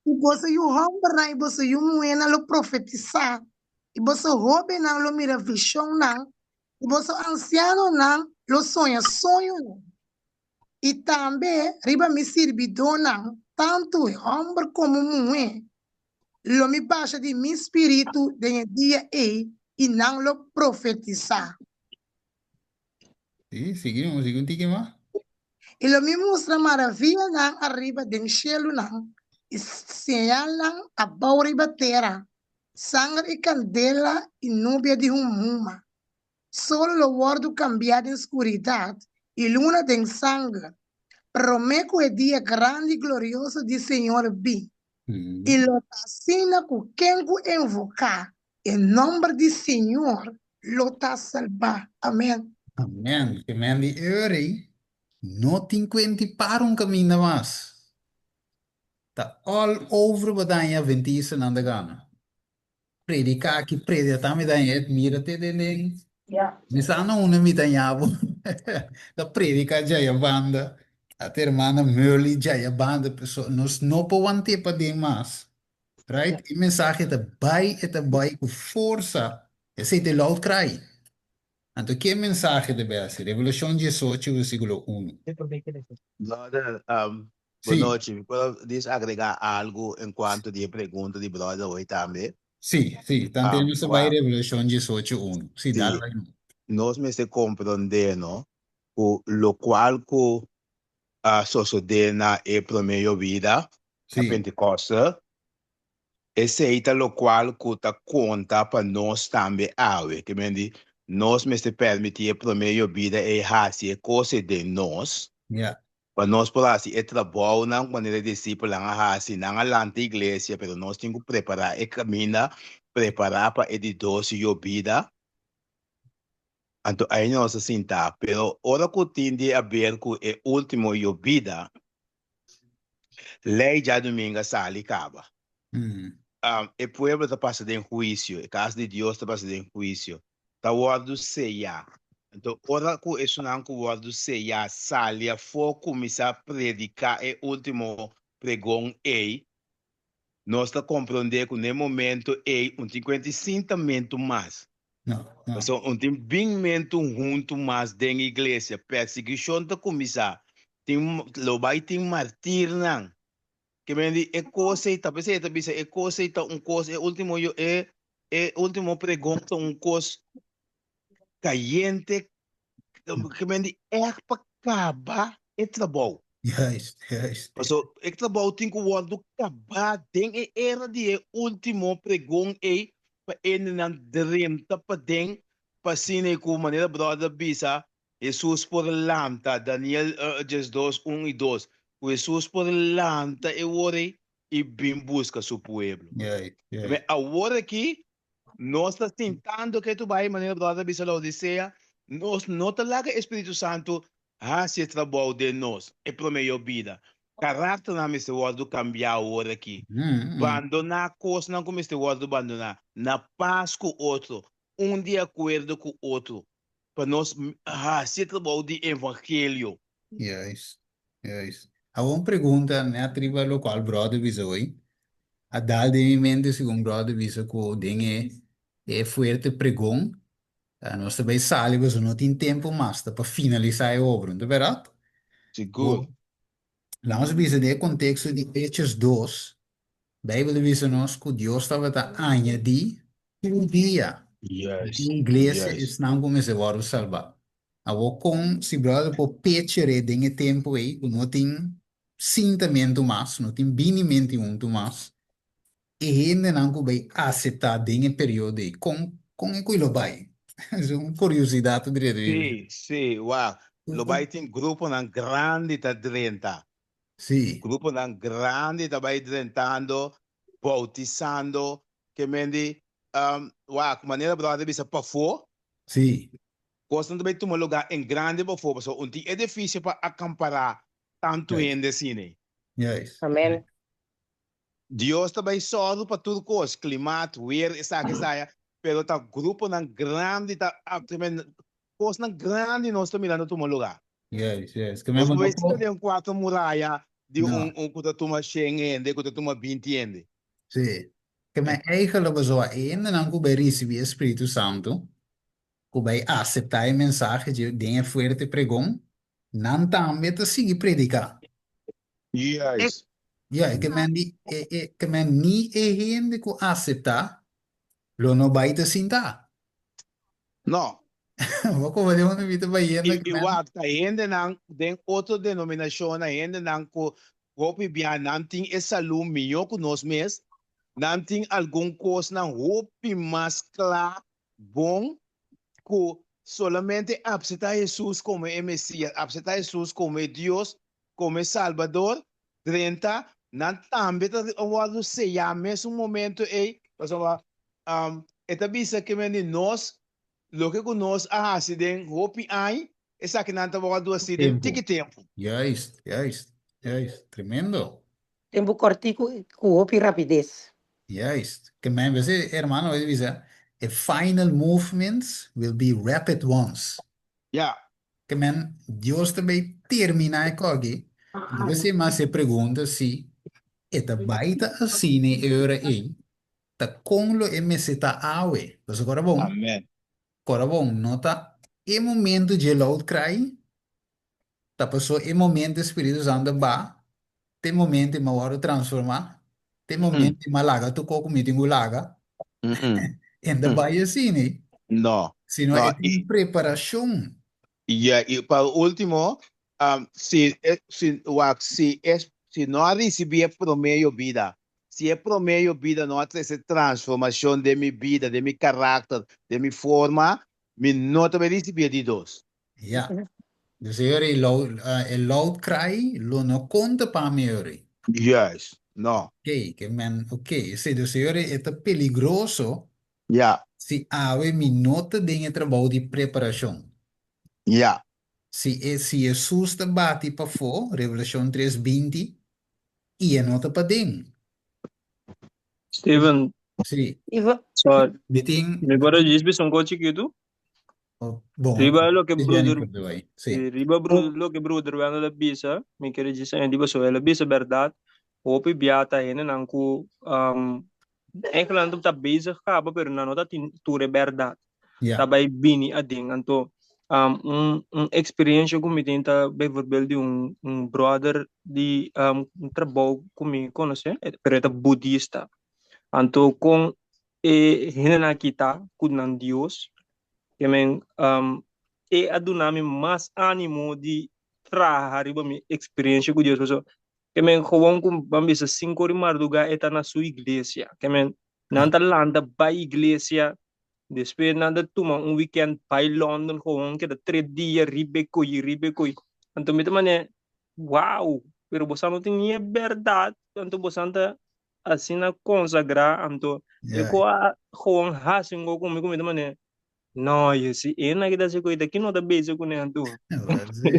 I boso yu hòmbernan i boso yu muhénan lo profetisá, i boso hóbennan lo mira vishonnan, i boso ansianonan lo soña soñonan. I tambe riba mi sirbidónan, tantu hòmber komo muhé, lo mi basha di mi spiritu den e dia ei, i nan lo profetisá. Sí, sigui, sigui un tiki mas. I lo mi mustra maravianan ariba den shelunan i señalnan abou riba tera, sanger i kandela i nubia di humhuma. Sol lo wòrdu kambiá den skuridat i luna den sanger, promé ku e dia grandi i glorioso di Señor bin. I lo ta asina ku ken ku invoká e nòmber di Señor lo ta salbá. Amèn. Amèn. Ke men di Uri no tin kuenti para un kaminda mas. Ta all over bo daña adventistanan ta gana. Prediká aki, prediká ta mi daña et mira te den den. Mi sa na unda mi daña bo. Ta prediká djaya banda. Ata hermana Merly djaya banda. Nos no por want'é paden mas. Right? E mensahe ta bai, e ta bai ku forsa. Esei ta e loud cry. Anto ke mensahe ta bai hasi? Revelashon 18 versíkulo 1. Brother, um, Sí. bonochi. Mi por dis agregá algu en kuanto di e pregunta di brother hoy tambe? Sí, sí. Tante Um, nos ta bai wak, Revelashon 18 1. Sí, dal sí. bai no. Nos mester komprondé, no, ku lokual ku a sosodé na e promé yobida, na Sí. Pentekòste, esei ta lokual ku ta konta pa nos tambe awe. Ke men di, nos mester pèrmití e promé yobida ei hasi e kos ei den nos, Ja. pa nos por hasi e trabounan ku manera e disipelnan a hasi. Nan a lanta iglesia, pero nos tin ku prepará e kaminda, prepará pa e di dos yobida. Anto ei nos a sinta. Pero ora ku tin di haber ku e último yobida, lei djadumingu a sali kaba. E pueblo ta pasa den huisio, e kas di Dios ta pasa den huisio, ta wòrdu seyá. Anto ora ku esunnan ku wòrdu seyá sali afó kuminsá prediká e último pregon ei, nos ta komprondé ku na e momento ei un tin kuenta i sintamentu mas. No, no. Pasobra un tin binmentu huntu mas den iglesia, persiguishon ta kuminsá, tin lo bai tin martirnan. Ke men di e kos ei ta, p'esei e ta bisa e kos ei ta un kos, e último yo e e último pregon ta un kos kayente, ke men di ègt pa kaba e trabou. Juist, juist. Paso e trabou tin ku wòrdu kabá den e era di e último pregon ei pa hendenan drenta paden pa asina ei ku manera bròder a bisa Hesus por lanta, Daniel 12, un i dos, ku Hesus por lanta e wor ei i bin buska su pueblo. Juist, juist. Amen. Awor aki nos ta sintando ke tu bai manera bròder a bisa Laodisea, nos no ta laga e Spiritu Santu hasi e trabou den nos, e promé yobida. Karakternan mester wòrdu kambiá awor aki. Bandoná kosnan ku mester wòrdu bandoná, na pas ku otro, un di akuerdo ku otro, pa nos hasi e trabou di evangelio. Juist, juist. Awor un pregunta net riba lokual bròder bisa hoy. A dal den mi mente segun bròder bisa ku den e e fuerte pregon nos ta bai sali pasobra no tin tempu mas ta pa finalisá e obra, no ta bèrdat? Sigur. Laat nos bisa den e konteksto di Hechos dos, Bijbel ta bisa nos ku Dios tabata añadí tur dia Juist, den iglesia juist. esnan ku mester wòrdu salbá. Awor kon si bròder por pecher'é den e tempu ei ku no tin sintamentu mas, no tin binimenti huntu mas, e hendenan ku bai aseptá den e periodo ei, kon kon e ku lo bai? Es un kuriosidat ta drenta mi Sí, sí, wak. Lo bai tin gruponan grandi ta drenta. Sí. Gruponan grandi ta bai drentando, bautisando, ke men di, wak, manera bròder bisa pafó. Sí. Kosnan ta bai tuma lugá en grandi pafó, pasobra un tin edifisio pa akampará tantu hende asina. Juist. Amen. Dios ta bai sòru pa tur kos, klimat, weer, esaki, esaya, pero ta gruponan grandi ta, kosnan grandi nos ta mirando tuma lugá. Juist, juist. Ke Nos men no no bai sinta por. den kuater muraya di No. un un ku ta tuma shen hende, ku ta tuma binti hende. Sí. Ke men eigenlijk pasobra e hendenan ku bai risibí e Spiritu Santu, ku bai aseptá e mensahe dje den e fuerte pregon, nan tambe ta sigui prediká. Juist. Ja, e ke men di e e ke men ni e hende ku aseptá lo no bai ta sintá. No. Bo komo den un bita bayendo I ke i men. wak ta hendenan den otro denominashonnan, hendenan ku hopi bia nan tin e salú mihó ku nos mes, nan tin algun kosnan hopi mas kla, bon, ku solamente apseptá Hesus komo e Mesias, apseptá Hesus komo e Dios, komo e Salbador, drenta, nan tambe ta wòrdu seyá mesun momento ei, pasobra e ta bisa ke men di nos, loke ku nos a hasi den hopi aña, esakinan ta wòrdu hasi den Tempu. tiki tempu. Juist, juist, juist. Tremendo. Tempu kòrtiku ku hopi rapides. Juist. Ke men bes e hermano a bisa, e final movements will be rapid ones. Ya. Ke men Dios ta bay termina e koki. Anto p'esei mas e pregunta si e ta bay ta asina e ora ei, ta kon lo e mester ta awe? Pasobra kora bon, Amen. kora bon, no ta e momento dje loud cry, ta paso e momento e Spiritu Santo ba, te momento e mi a wòrdu transformá, te momento e mi a laga tur kos ku mi tin ku laga, e no ta bai asina, No, sino no, e tin i, preparashon. ya, i pa último, si, si, wak, si e, si no a risibí e promé yobida, si e promé yobida no a trese transformashon den mi bida, den mi karakter, den mi forma, mi no ta bai risibí e di dos. Ja. Dus e ora e loud cry lo no konta pa mi e ora ei. Juist, no. Oké, ke men, oké. Esei, dus e ora ei e ta peligroso Ja. si awe mi no ta den e trabou di preparashon. Ja. Si e, si Hesus ta bati pafó, Revelashon tres 20, i e no ta paden. Steven, Sí. Steven. sorry. Mi tin. Mi por a djis bisa un kos chikitu? Oh, bon, Riba loke sí, broeder, Jennifer, doe. Sí. sí, riba bro, loke broeder Wendel a bisa, mi kere djis añadi pasobra el a bisa bèrdat, hopi bia ta hendenan ku um, eigenlijk nan ta bezig kaba pero nan no ta tin tur e bèrdat. Ja. Ta bai bini aden. Anto um, un, un experiencia ku mi tin ta bijvoorbeeld di un, un brother di um, un trabou ku mi konosé, pero e ta budista. Anto kon E hendenan aki ta ku nan Dios. Ke men, e a duna mi mas ánimo di traha riba mi eksperensia ku Dios pasobra ke men gewoon ku ban bisa sinku ora di mardugá e ta na su iglesia ke men nan ta lanta bai iglesia despues nan ta tuma un weekend bai London gewoon keda tres dia riba e koyi riba e koyi anto mi ta manera wow pero boso no tin ni e bèrdat anto boso ta asina konsagrá anto e Ja. ku a gewoon hasi un ku mi ku mi ta manera No, yo si e na kita si koita ki no ta bezig kuné anto. Wel sí.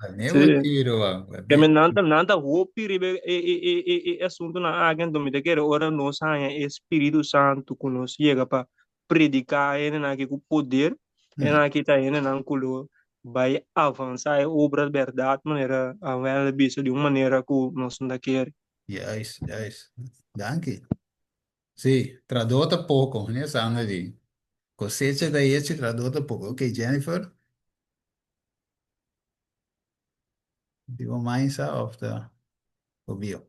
Wanneer Sí. bo tiro, man? Ke Wanneer? men nan ta nan ta hopi riba e e e e e asuntunan aki anto mi ta kere ora nos haña e Spiritu Santu ku nos yega pa prediká hendenan aki ku poder, hendenan aki ta hendenan ku lo bai avansá e obra bèrdat manera Wendel a bisa di un manera ku nos no ta kere. Juist, juist. Danki. Sí, tradó ta poko, meneer Sander di. Kosecha ta hecho, tradó ta poko. Ok, Jennifer. Di bo mai sa of ta obio?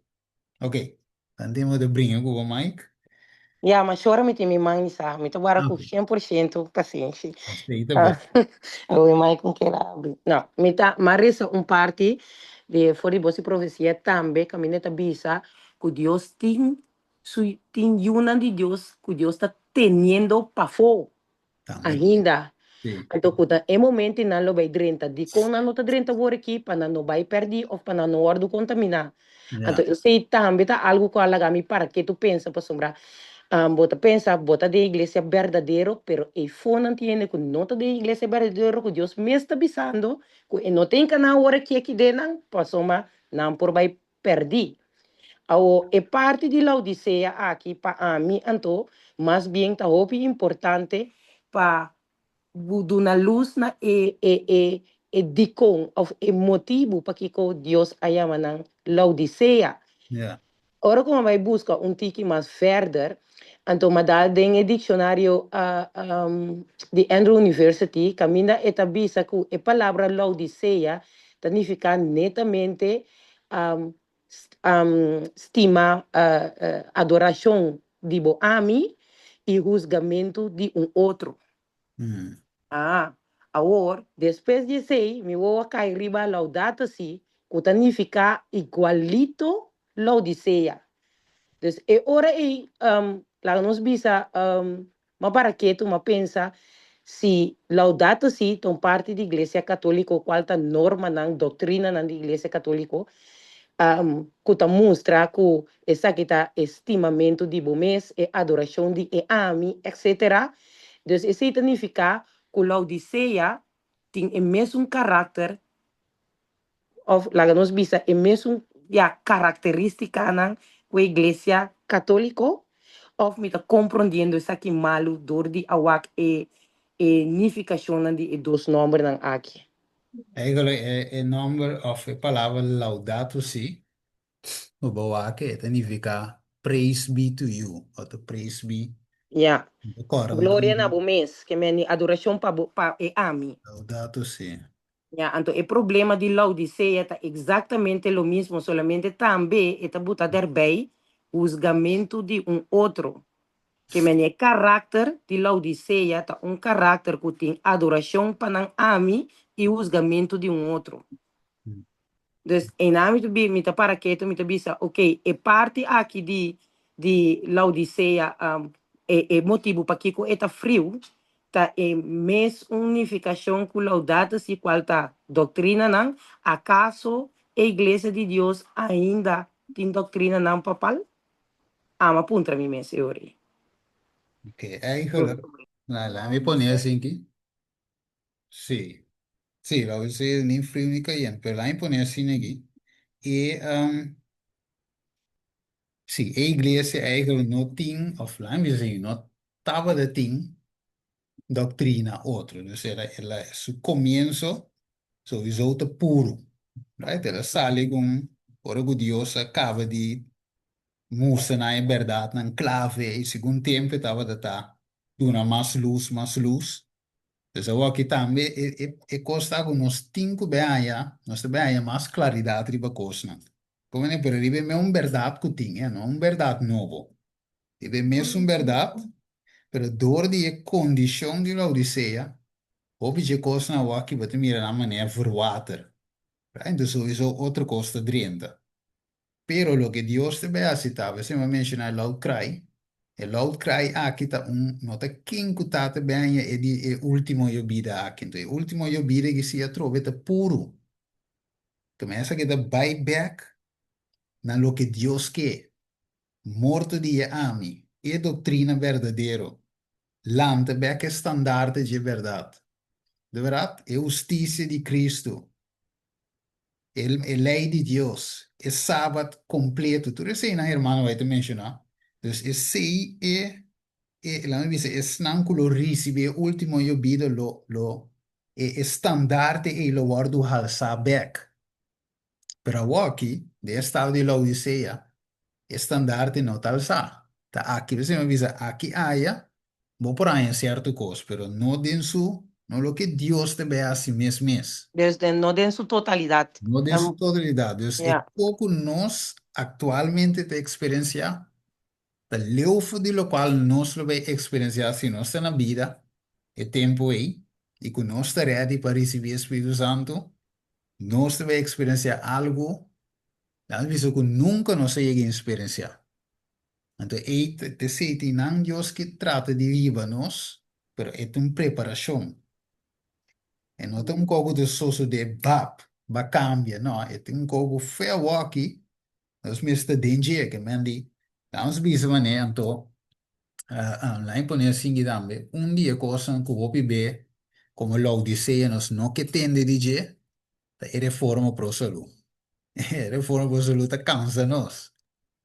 Ok, dan tin bo ta bringa ku bo mic. Ya, ma shora mi tin mi man isa. Mi ta wara ku Ok. 100% pasenshi. Esei ta bon. Awe mai con kera abri. No, mi ta, m'a resa un parti di for di boso profesia tambe, kaminda ta bisa ku Dios tin Su tin yunan di Dios ku Dios ta teniendo pafó Tambe. ainda. Sí. Anto ku ta e momento nan lo bai drenta. Dikon nan no ta drenta awor aki? Pa nan no bai pèrdí òf pa nan no wòrdu kontaminá. Ja. Anto esei tambe ta algu ku a laga mi para ketu pensa pasobra bo ta pensa bo ta den iglesia berdadero pero eifó nan tin hende ku no ta den iglesia berdadero ku Dios mes ta bisando ku e no ta hinka nan awor aki aki den nan pasobra nan por bai pèrdí. Awor, e parti di Laodisea aki pa ami anto mas bien ta hopi importante pa bo duna lus na e e e e dikon òf e motibu pakiko Dios a yama nan Laodisea. Ja. Ora ku mi a bai buska un tiki mas verder, anto mi a dal den e dikshonario di Andrew University kaminda e ta bisa ku e palabra Laodisea ta nifiká netamente stima adorashon di bo ami i husgamentu di un otro. Ah, awor, despues di esei, mi wowo a kai riba Laudato Si, ku ta nifiká igualito Laodisea. Dus e ora ei, laga nos bisa, M'a para ketu, m'a pensa si Laudato Si ta un parti di Iglesia Katoliko kual ta normanan, doktrinanan di Iglesia Katoliko ku ta mustra ku esaki ta e stimamentu di bo mes, e adorashon di e ami, etcetera. Dus esei ta nifiká ku Laodisea tin e mesun karakter Of laga nos bisa e mesun ya karakteristikanan ku e iglesia katoliko? Of mi ta komprondiendo esaki malu dor di a wak e e nifikashonnan di e dos nòmbernan aki? Eigenlijk e e nòmber òf e palabra Laudato Si Bo bo wak e ta nifiká Praise be to you òf Praise be Ya. Bo kòrda Gloria na bo mes, ke men di adorashon pa bo pa e ami. Laudato Si. Ya, anto e problema di Laodicea ta exactamente lo mismo, solamente tambe e ta buta derbij huzgamentu di un otro. Ke men e karakter di Laodicea ta un karakter ku tin adorashon pa nan ami i huzgamentu di un otro. Dus einan mi ta bi, mi ta para ketu, mi ta bisa, ok, e parti aki di di Laodicea, e e motibu pakiko e ta friu, ta e mes un nifikashon ku Laudato Si kual ta doktrinanan, akaso e iglesia di Dios ainda tin doktrinanan papal? Ama puntra mi mes e ora ei. Ok, eigenlijk, laat mi pone asinki. Sí, sí, Laodicea ni friu ni kayente, pero laat mi pone asina aki. E, um, sí, e iglesia eigenlijk no tin, of laat mi bisa asina, no tabata tin doctrina otro. Dus el a, el a, su comienzo sowieso ta puru. Right? El a sali con, ora cu Dios a caba di mustra nan e berdadnan clave y segun tempo e tabata ta duna mas luz, mas luz. Dus awor aki tambe e, e, e cos ta cu nos tin cu bay haya, nos ta bay haya mas claridad riba cosnan. Como ne, pero riba e mesun berdad cu tin, eh, no un berdad nobo. Riba e mesun berdad, pero door di e condicion di Laodicea. Hopi dje kosnan awor aki bo ta mira nan manera verwater. Right? Entonces sowieso otro kos ta drenta. Pero loke Dios ta bai hasi ta, p'esei mi a menshoná e loud cry. E loud cry aki ta un, no ta ken ku ta ta bai haña e di e último yobida aki. Entonces e último yobida ki si atrobe ta puru. Tuma esaki ta bai bèk na loke Dios ke. Morto di e ami, e doktrina berdadero. Lanta bèk e standarte dje bèrdat. De bèrdat, e hustisia di Kristu, e e lei di Dios, e Sabat kompleto, tur eseinan hermano White ta menshoná. Dus esei e e laat mi bisa esnan ku lo risibí e último yobida lo lo e e standarte ei lo wòrdu halsá bèk. Pero awoki, den e estado di Laodisea, e standarte no ta alsá. Ta aki, p'esei mi a bisa, aki aya bo por haña sierto kos, pero no den su, no loke Dios ta bai hasi mes mes. Dus den, no den su totalidat. No den su totalidat. Dus e Ja. kos ku nos aktualmente ta eksperensiá, ta leu for di lokual nos lo bai eksperensiá si nos ta na bida e tempu ei, i ku nos ta rèdi pa risibí e Spiritu Santu, nos ta bai eksperensiá algu, nan bisa ku nunka nos a yega eksperensiá. Anto ei ta esei tin nan Dios ke trata di hiba nos, pero e ta un preparashon. E no ta un kos ku ta sosodé bap, ba kambia, no, e ta un kos ku fe awoki nos mester ta den dje, ke men di, nos bisa manera anto Laat mi pone asinki tambe, un di e kosnan ku hopi be komo Laodisea nos no ke tende di dje ta e reforma pro salú. E reforma pro salú ta kansa nos.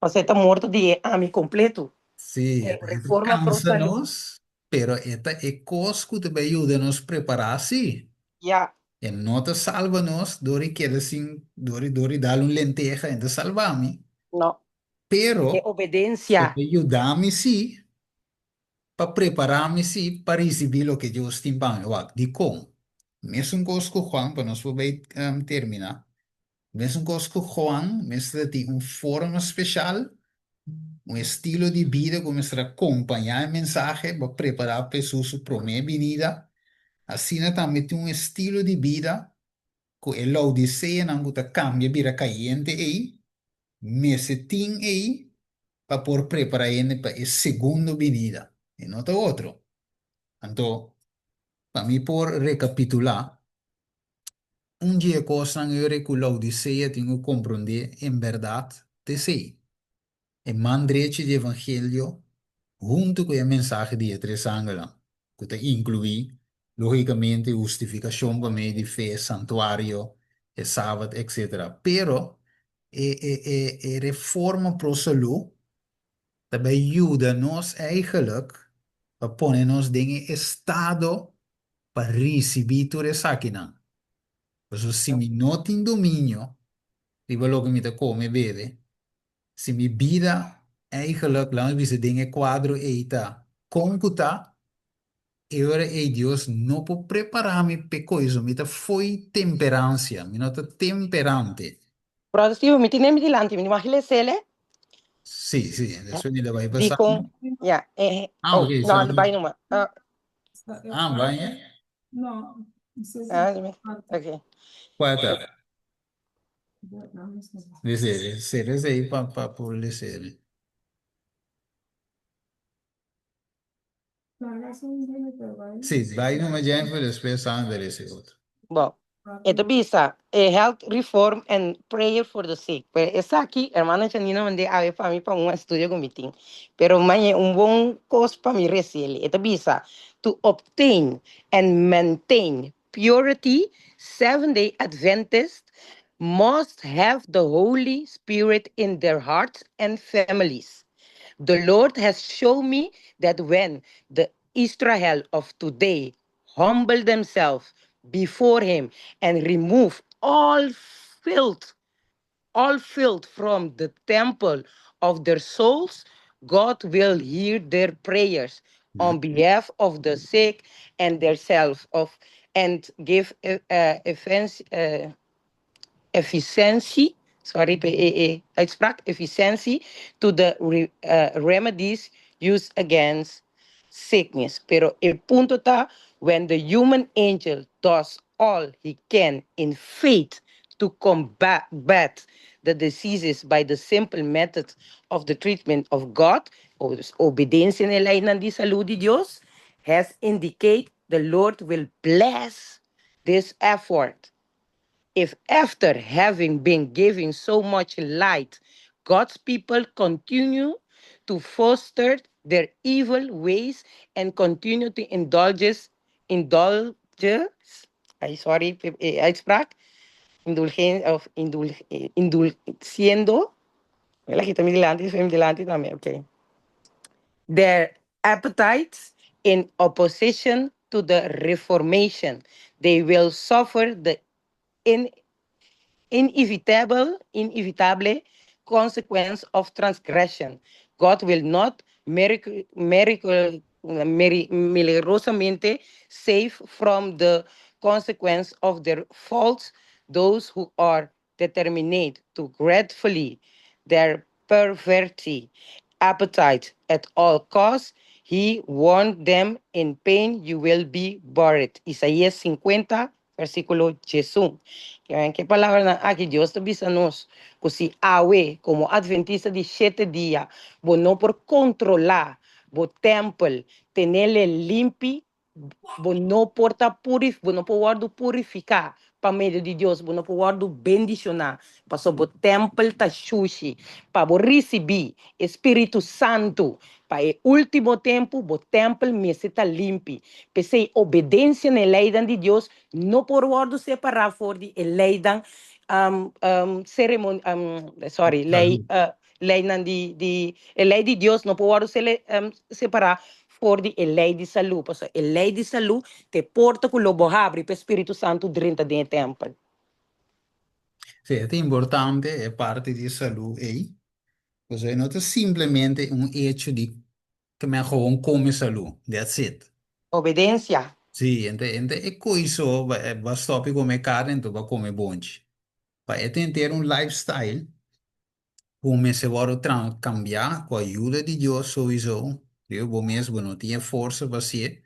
Pasobra e ta morto di e ami kompleto. Sí, E e ta reforma pro kansa salú. nos, pero e ta e kos ku ta bai yuda nos prepará sí. Ya. E no ta salba nos dor di keda sin, dor di dor di dal un lenteha, e ta salba mi. No. Pero E obedensia. e ta yuda mi sí pa prepará mi sí pa risibí loke Dios tin pa mi. Wak, dikon? Mesun kos ku Juan, pa nos por bai terminá, mesun kos ku Juan mester tin un forma speshal, un estilo di bida ku mester a kompañá e mensahe pa prepará pa Hesus su promé binida, asina tambe tin un estilo di bida ku e Laodiseanan ku ta kambia bira kayente ei, mester tin ei pa por prepará hende pa e segundo binida, e no ta otro. Anto, pa mi por rekapitulá, un di e kosnan ora ku Laodisea tin ku komprondé en bèrdat ta esei. E man drechi di evangelio huntu ku e mensahe di e tres angelnan, ku ta inkluí, lógikamente, hustifikashon pa medio di fe, santuario, e Sabat, etcetera. Pero e e e e reforma pro salú ta bai yuda nos eigenlijk pa pone nos den e estado pa risibí tur esakinan. Pasobra si mi no tin dominio riba loke mi ta kome, bebe, Si mi bida eigenlijk, laat mi bisa den e kuadro ei ta kon ku ta, e ora ei Dios no por prepará mi p'e koiso, mi ta fo'i temperansia, mi no ta temperante. Brother Steven, mi tene mi dilanti, mi di mag lesele? Sí, sí, despues mi ta bai pa sa. Dikon? Ya, eh, Ah, oh, ok, no, so. bai numa. Ah, Ah, bai, eh? No, ah, dime. Ok. Kua ta? Lesele, sere esei pa pa por lesele. Sí, bai numa Jennifer, despues Sandra lese otro. Bon, e ta bisa, e health reform and prayer for the sick. Pero esaki, hermana Janina mand'é awe pa mi pa un estudio ku mi tin. Pero mañe un bon kos pa mi resele. E ta bisa, to obtain and maintain purity, Seventh-day Adventists must have the Holy Spirit in their hearts and families. The Lord has shown me that when the Israel of today humble themselves before Him and remove all filth, all filth from the temple of their souls, God will hear their prayers on behalf of the sick and themselves of and give efficiency, sorry, PEE, uitspraak, efficiency to the remedies used against sickness. Pero e punto ta, When the human angel does all he can in faith to combat the diseases by the simple method of the treatment of God, obedensia na e leinan di salú di Dios, has indicate the Lord will bless this effort. If after having been given so much light, God's people continue to foster their evil ways and continue to indulge, indulge, ay sorry, e uitspraak, indulgen, of indul, indulciendo, el a kita mi dilanti, mi dilanti tambe, okay. Their appetites in opposition to the reformation, they will suffer the in, inevitable, inevitable consequence of transgression. God will not miracle, miracle, milagrosamente save from the consequence of their faults those who are determined to gratefully their perverted appetite at all costs. He warned them in pain you will be buried. Isaías 50, versíkulo 11. Ke palabranan aki Dios ta bisa nos ku si awe komo Adventista di shete dia bo no por kontrolá bo tèmpel, tenele limpi, bo no por ta purif, bo no por wòrdu purifiká pa medio di Dios, bo no por wòrdu bendishoná, pasobra bo tèmpel ta shushi. Pa bo risibí e Spiritu Santu pa e último tempu, bo tèmpel mester ta limpi. P'esei, obedensia na e leinan di Dios no por wòrdu separá for di e leinan seremon, sorry, lei, leinan di, di, e lei di Dios no por wòrdu sele, separá for di e lei di salú, pasobra e lei di salú ta e porta ku lo bo habri pa e Spiritu Santu drenta den e tèmpel. Sí, e ta importante e parti di salú ei, pasobra e no ta simplemente un echo di ke men gewoon kome salú, that's it. Obedensia. Sí, ente ente e koiso ba ba stòp di kome karni enton ba kome bonchi. Pa e ta henter un lifestyle Ku mester wòrdu kambiá ku ayuda di Dios souiso, riba bo mes bo no tin e forsa pa hasié,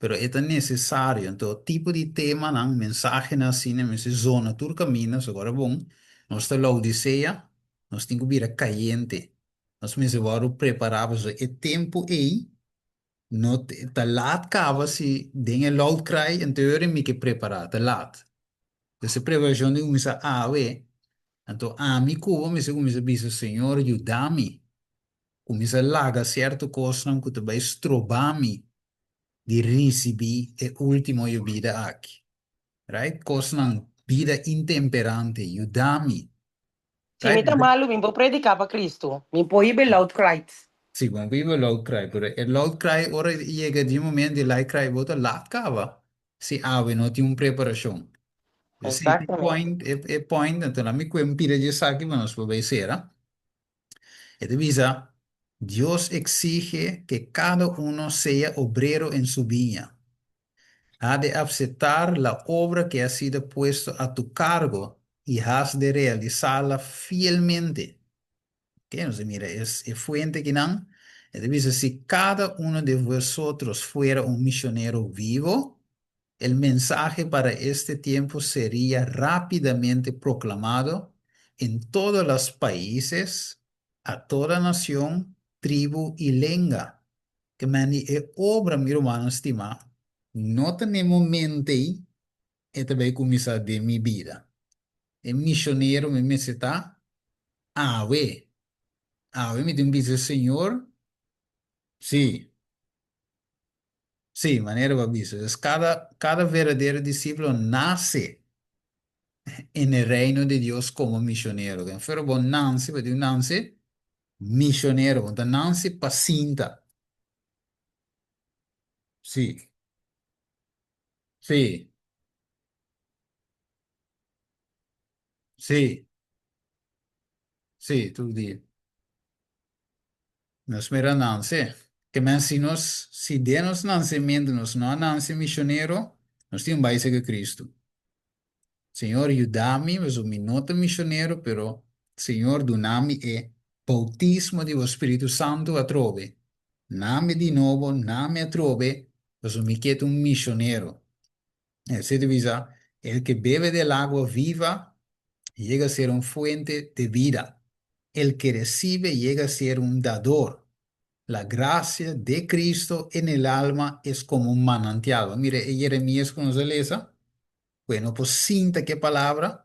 pero e ta nesesario. Anto tipo di temanan, mensahenan asina mester zona tur kaminda, so ora bon nos ta Laodisea, nos tin ku bira kayente, nos mester wòrdu prepará pasobra e tempu ei no ta laat kaba si den e loud cry anto e ora mi ke prepará, ta laat. Pues e preparashon di kuminsá awe, anto ami ku bo mester kuminsá bisa, Señor, yuda mi kuminsá laga sierto kosnan ku ta bai stroba mi di risibí e último yobida aki. Right? Kosnan, bida intemperante, yuda mi. Si mi ta malu, mi por prediká pa Kristu. Mi por hiba e loud cry. Sí, bo por hiba e loud cry, pero e loud cry ora yega di momento di loud cry bo ta lat kaba. Si awe no tin un preparashon. Esei ta e point, e e point, anto laat mi kue un pida di esaki pa nos por bai sera. E ta bisa, Dios exige que cada uno sea obrero en su viña. Ha de aceptar la obra que ha sido puesto a tu cargo y has de realizarla fielmente. Ok, nos ta mira es e fuente akinan. E ta bisa, si cada uno de vosotros fuera un misionero vivo, el mensahe para este tiempo sería rápidamente proclamado en todos los países, a toda nación, tribu y lenga. Ke men di e obra, mi rumannan stimá, no ta n'e momento ei e ta bai kuminsá den mi bida. E misionero mi mester ta awe. Awe mi tin bisa Señor, sí, sí, manera bo a bisa. Dus kada, kada verdadero disípulo nase en e reino di Dios komo misionero. Ken fuera bo nanse, bo tin nanse misionero, bo ta nanse pa sinta. Sí. Sí. Sí. Sí, tur dia. Nos mira nanse. Ke men si nos, si den nos nansementu nos no a nanse misionero, nos tin un bai sega Cristo. Señor yuda mi, pasobra mi no ta misionero, pero Señor duna mi e bautismo di bo Spiritu Santu atrobe. Nami di nobo, nami atrobe. Pasobra mi ke ta un misionero. Esei ta bisa, El ke bebe del agua viva yega a ser un fuente de vida. El ke recibe yega a ser un dador. La gracia de Cristo en el alma es como un manantial. Mira e Jeremías ku nos a lesa. Ku e no por sinta ku e palabra.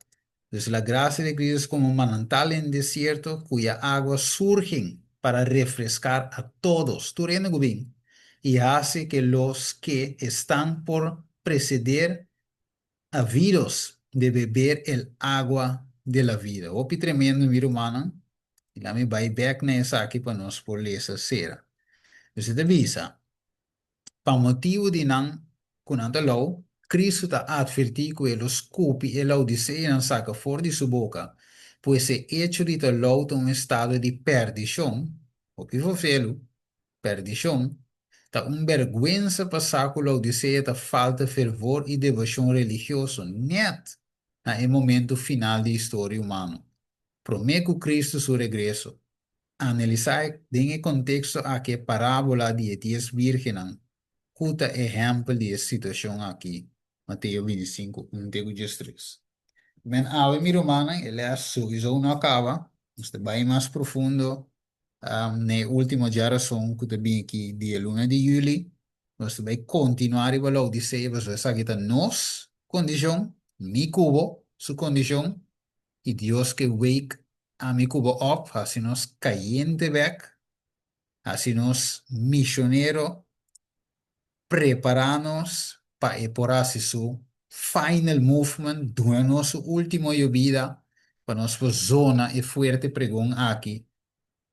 Dus la gracia de Cristo es como un manantal en desierto cuya aguas surgen para refrescar a todos, tur hende ku bin, y hace que los que están por preceder avidos de beber el agua de la vida. Hopi tremendo mi rumannan, y laat mi bai bek na esaki pa nos por lesa sera. Dus e ta bisa, Pa motibu di nan ku nan ta lou, Kristu ta atvertí ku e lo skupi e Laodiseanan saka for di su boka, pues e echo di ta lou ta un estado di pèrdishon, hopi fofelu, pèrdishon, ta un bèrgwensa pa sa ku Laodisea ta falta fervor i deboshon religioso nèt na e momentu final di historia humano, promé ku Kristu su regreso. Analisá den e konteksto aki e parábola di e dies bírgennan ku ta ehèmpel di e situashon aki, Mateo 25, un te ku diestres. Men awe mi rumannan, e lès souiso no a kaba, nos ta bai mas profundo na e último djarason ku ta bini aki di e luna di yüli. Nos ta bai kontinuá riba Laodisea pasobra esaki ta nos kondishon, mi ku bo su kondishon, i Dios ke wake Ami ku bo op hasi nos kayente bek, hasi nos mishonero, prepará nos pa e por hasi su final movement, duna nos su último yobida pa nos por zona e fuerte pregon aki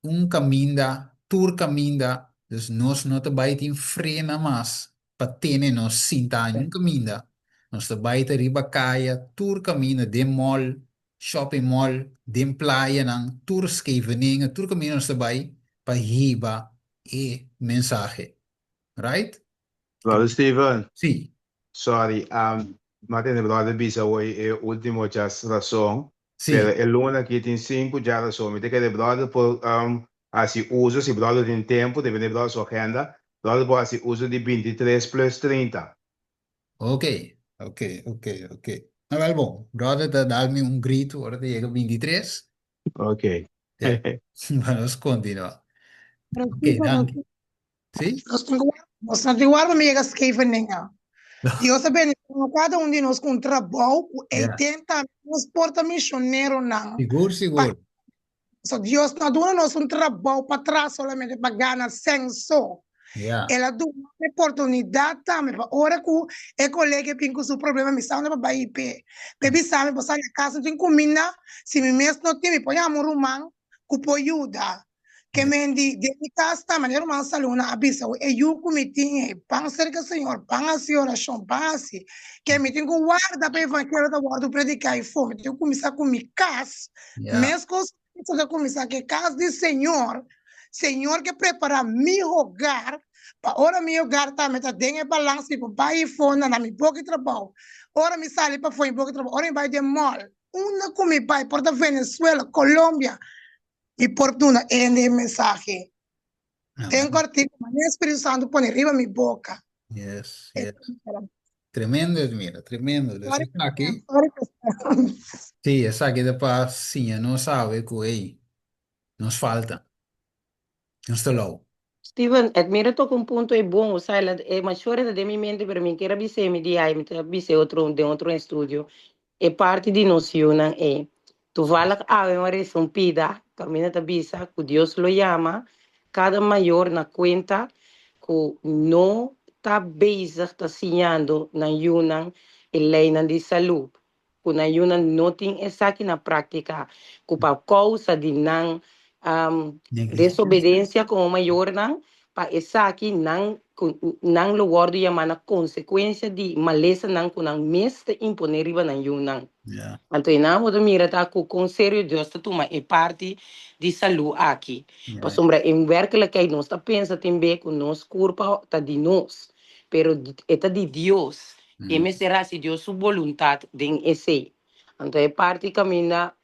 un kaminda, tur kaminda, dus nos no ta bai tin frena mas pa tene nos sinta niun kaminda, nos ta bai ta riba kaya, tur kaminda, den mall, shopping mall, den playanan, tur Scheveningen, tur kaminda nos ta bai pa hiba e mensahe. Right? Brother Steven. Sí. Sorry, m'a tende brother bisa hoy e ultimo djas rason Sí. Pero e luna aki tin sinku djarason. Mi ta kere brother por hasi uso, si brother tin tempu, depende di brother su agenda, brother por hasi uso di bintitres plus trinta. Ok, ok, ok, ok. Nou wel bon, brother ta dal mi un gritu ora ta yega bintitres. Ok. Ja, pa nos kontinua. Pero Ok, sí, pero danki. Sí? Nos tin ku nos no tin warda mi yega Scheveningen. Dios a bendiciona kada un di nos ku un trabou ku ei Ja. den tambe nos por ta misioneronan. Sigur, Pa sigur. so Dios no a duna nos un trabou pa traha solamente pa gana sen so. Ja. El a duna nos e oportunidat tambe pa ora ku e kolega bin ku su problema mi sa unda pa bai p'e. P'e bisa mi bo sa na kas no tin kuminda, si mi mes no tin mi por yama un ruman ku por yuda. Ke men di, Den mi kas ta, manera ruman Saluna a bisa wi, e yu ku mi tin ei, ban serka Señor, ban hasi orashon, ban hasi. Ke mi tin ku warda pa evangelio ta wòrdu prediká ei fo, mi tin ku kuminsá ku mi kas, meskos ku Cristo ta kuminsá ku e kas di Señor, Señor ke prepará mi hogar, pa ora mi hogar tambe ta den e balans, mi por bai ei fo na mi boki trabou, ora mi sali pafó mi boki trabou, ora mi bai den mall, unda ku mi bai, por ta Venezuela, Colombia, Mi por duna hende e mensahe. Den kòrtiku, manera Spiritu Santu pone riba mi boka. Yes, yes. Tremendo, Edmira, tremendo. Dus Sorry, esaki, sorry, pastor. sí, esaki ta pa siña nos awe ku, ey, nos falta. Nos ta lou. Steven, Edmira toca un punto e bon, o sea, e mashore ta den mi mente, pero mi kier a bis'é mi di ai, mi ta bis'é otro den otro estudio, e parti di nos yunan ei. Toevallig awe mi a resa un pida, kaminda ta bisa ku Dios lo yama kada mayor na kuenta ku no ta bezig ta siñando nan yunan e leinan di salú, ku nan yunan no tin esaki na práktika, ku pa kousa di nan desobedensia komo mayornan, pa esaki nan ku nan lo wòrdu yamá na konsekuensia di malesanan ku nan mes ta imponé riba nan yunan. Anto e nan bo ta mira ta ku kon serio Dios ta tuma e parti di salú aki. Pasobra en wèrkelijkheid nos ta pensa tin be ku nos kurpa ta di nos, pero e ta di Dios. E mester hasi Dios su boluntat den esei. Anto e parti kaminda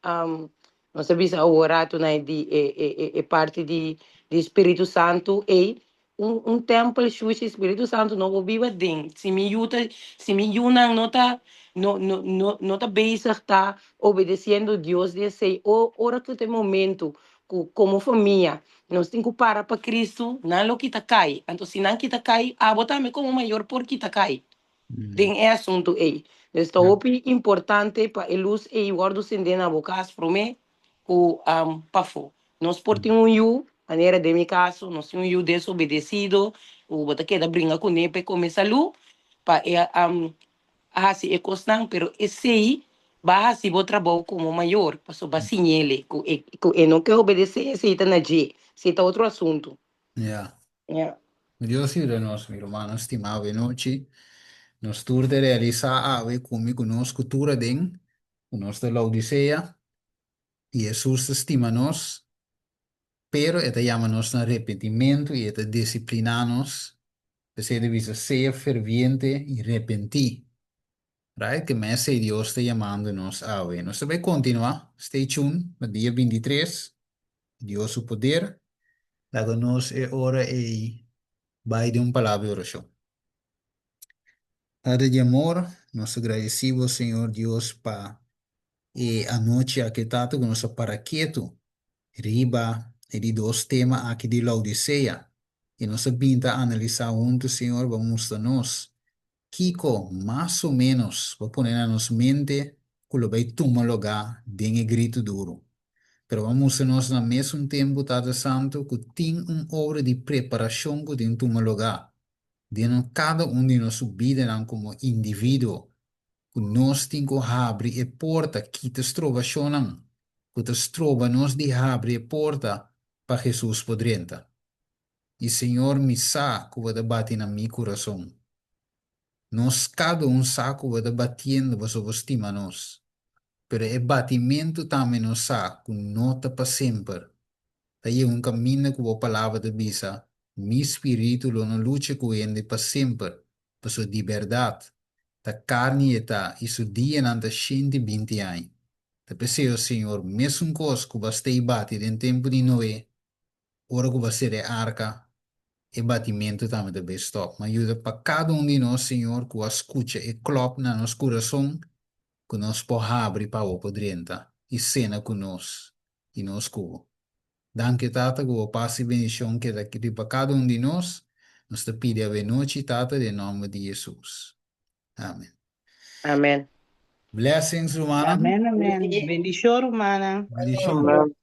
nos a bisa awor ratu na di e parti di Spiritu Santu ei. Un un tèmpel shushi Spiritu Santu no por biba den. Si mi yu ta si mi yunan no ta no no no no ta bezig ta obedesiendo Dios den esei o ora ku ta e momento ku komo famia nos tin ku para pa Kristu nan lo kita kai. Anto si nan kita kai abo tambe komo mayor por kita kai. den e asuntu ei. Dus ta hopi importante pa e lus ei wòrdu sendé na bo kas promé ku pafó. Nos por tin un yu, manera den mi kaso, nos tin un yu desobedesido ku bo ta keda bringa kuné pa e kome salú, pa e hasi e kosnan, pero esei ba hasi bo trabou komo mayor, pasobra ba siñ'el ku e ku e no ke obedesé esei ta na dje, esei ta otro asuntu. Ya. Ya. Dios yuda nos, mi rumannan stimá awe nochi. Nos tur ta realisá awe ku mi ku nos ku tur aden, ku nos ta Laodisea, i Hesus ta stima nos, pero e ta yama nos na repentimentu i e ta disipliná nos. P'esei e ta bisa, Sea ferviente i repentí. Right? Ke mester Dios ta yamando nos awe. Nos ta bai kontinuá. Stay tuned pa dia 23. Dios su poder. Laga nos e ora ei bai den un palabra di orashon. Tata di amor, nos ta gradisí bo, Señor Dios, pa e anochi aki, Tata, ku nos a para ketu riba e di dos tema aki di Laodisea. I nos a bin ta analisá huntu, Señor, bo a mustra nos Kiko mas o ménos bo pone na nos mente ku lo bai tuma lugá den e gritu duru? Pero bo a mustra nos na mesun tempu, Tata Santu, ku tin un obra di preparashon ku tin tuma lugá den kada un di nos su bidanan komo individuo, ku nos tin ku habri e porta, kita strobashonnan ku ta stroba nos di habri e porta pa Hesus por drenta. I Señor mi sa ku bo ta bati na mi kurason. Nos kada un sa ku bo ta batiendo pasobra bo stima nos. Pero e batimentu tambe nos sa ku no ta pa semper. Ta yega un kaminda ku bo palabra ta bisa, Mi spiritu lo no lucha ku hende pa semper, pasobra di bèrdat, ta karni e ta i su dianan ta 120 aña. Ta p'esei, o Señor, mesun kos ku bo a stei bati den tempu di Noe, Ora ku bo a sera e arka, e batimentu tambe ta bai stòp. Ma yuda pa kada un di nos, Señor, ku a skucha e klòp na nos kurason, ku nos por habri pa bo por drenta i sena ku nos i nos ku bo. Danki, Tata, ku bo pas i bendishon keda riba kada un di nos. Nos ta pidi awenochi, Tata, den nòmber di Hesus. Amen. Amen. Blessings, rumannan. Amen, amen. Bendishon, rumannan. Bendishon. Amen.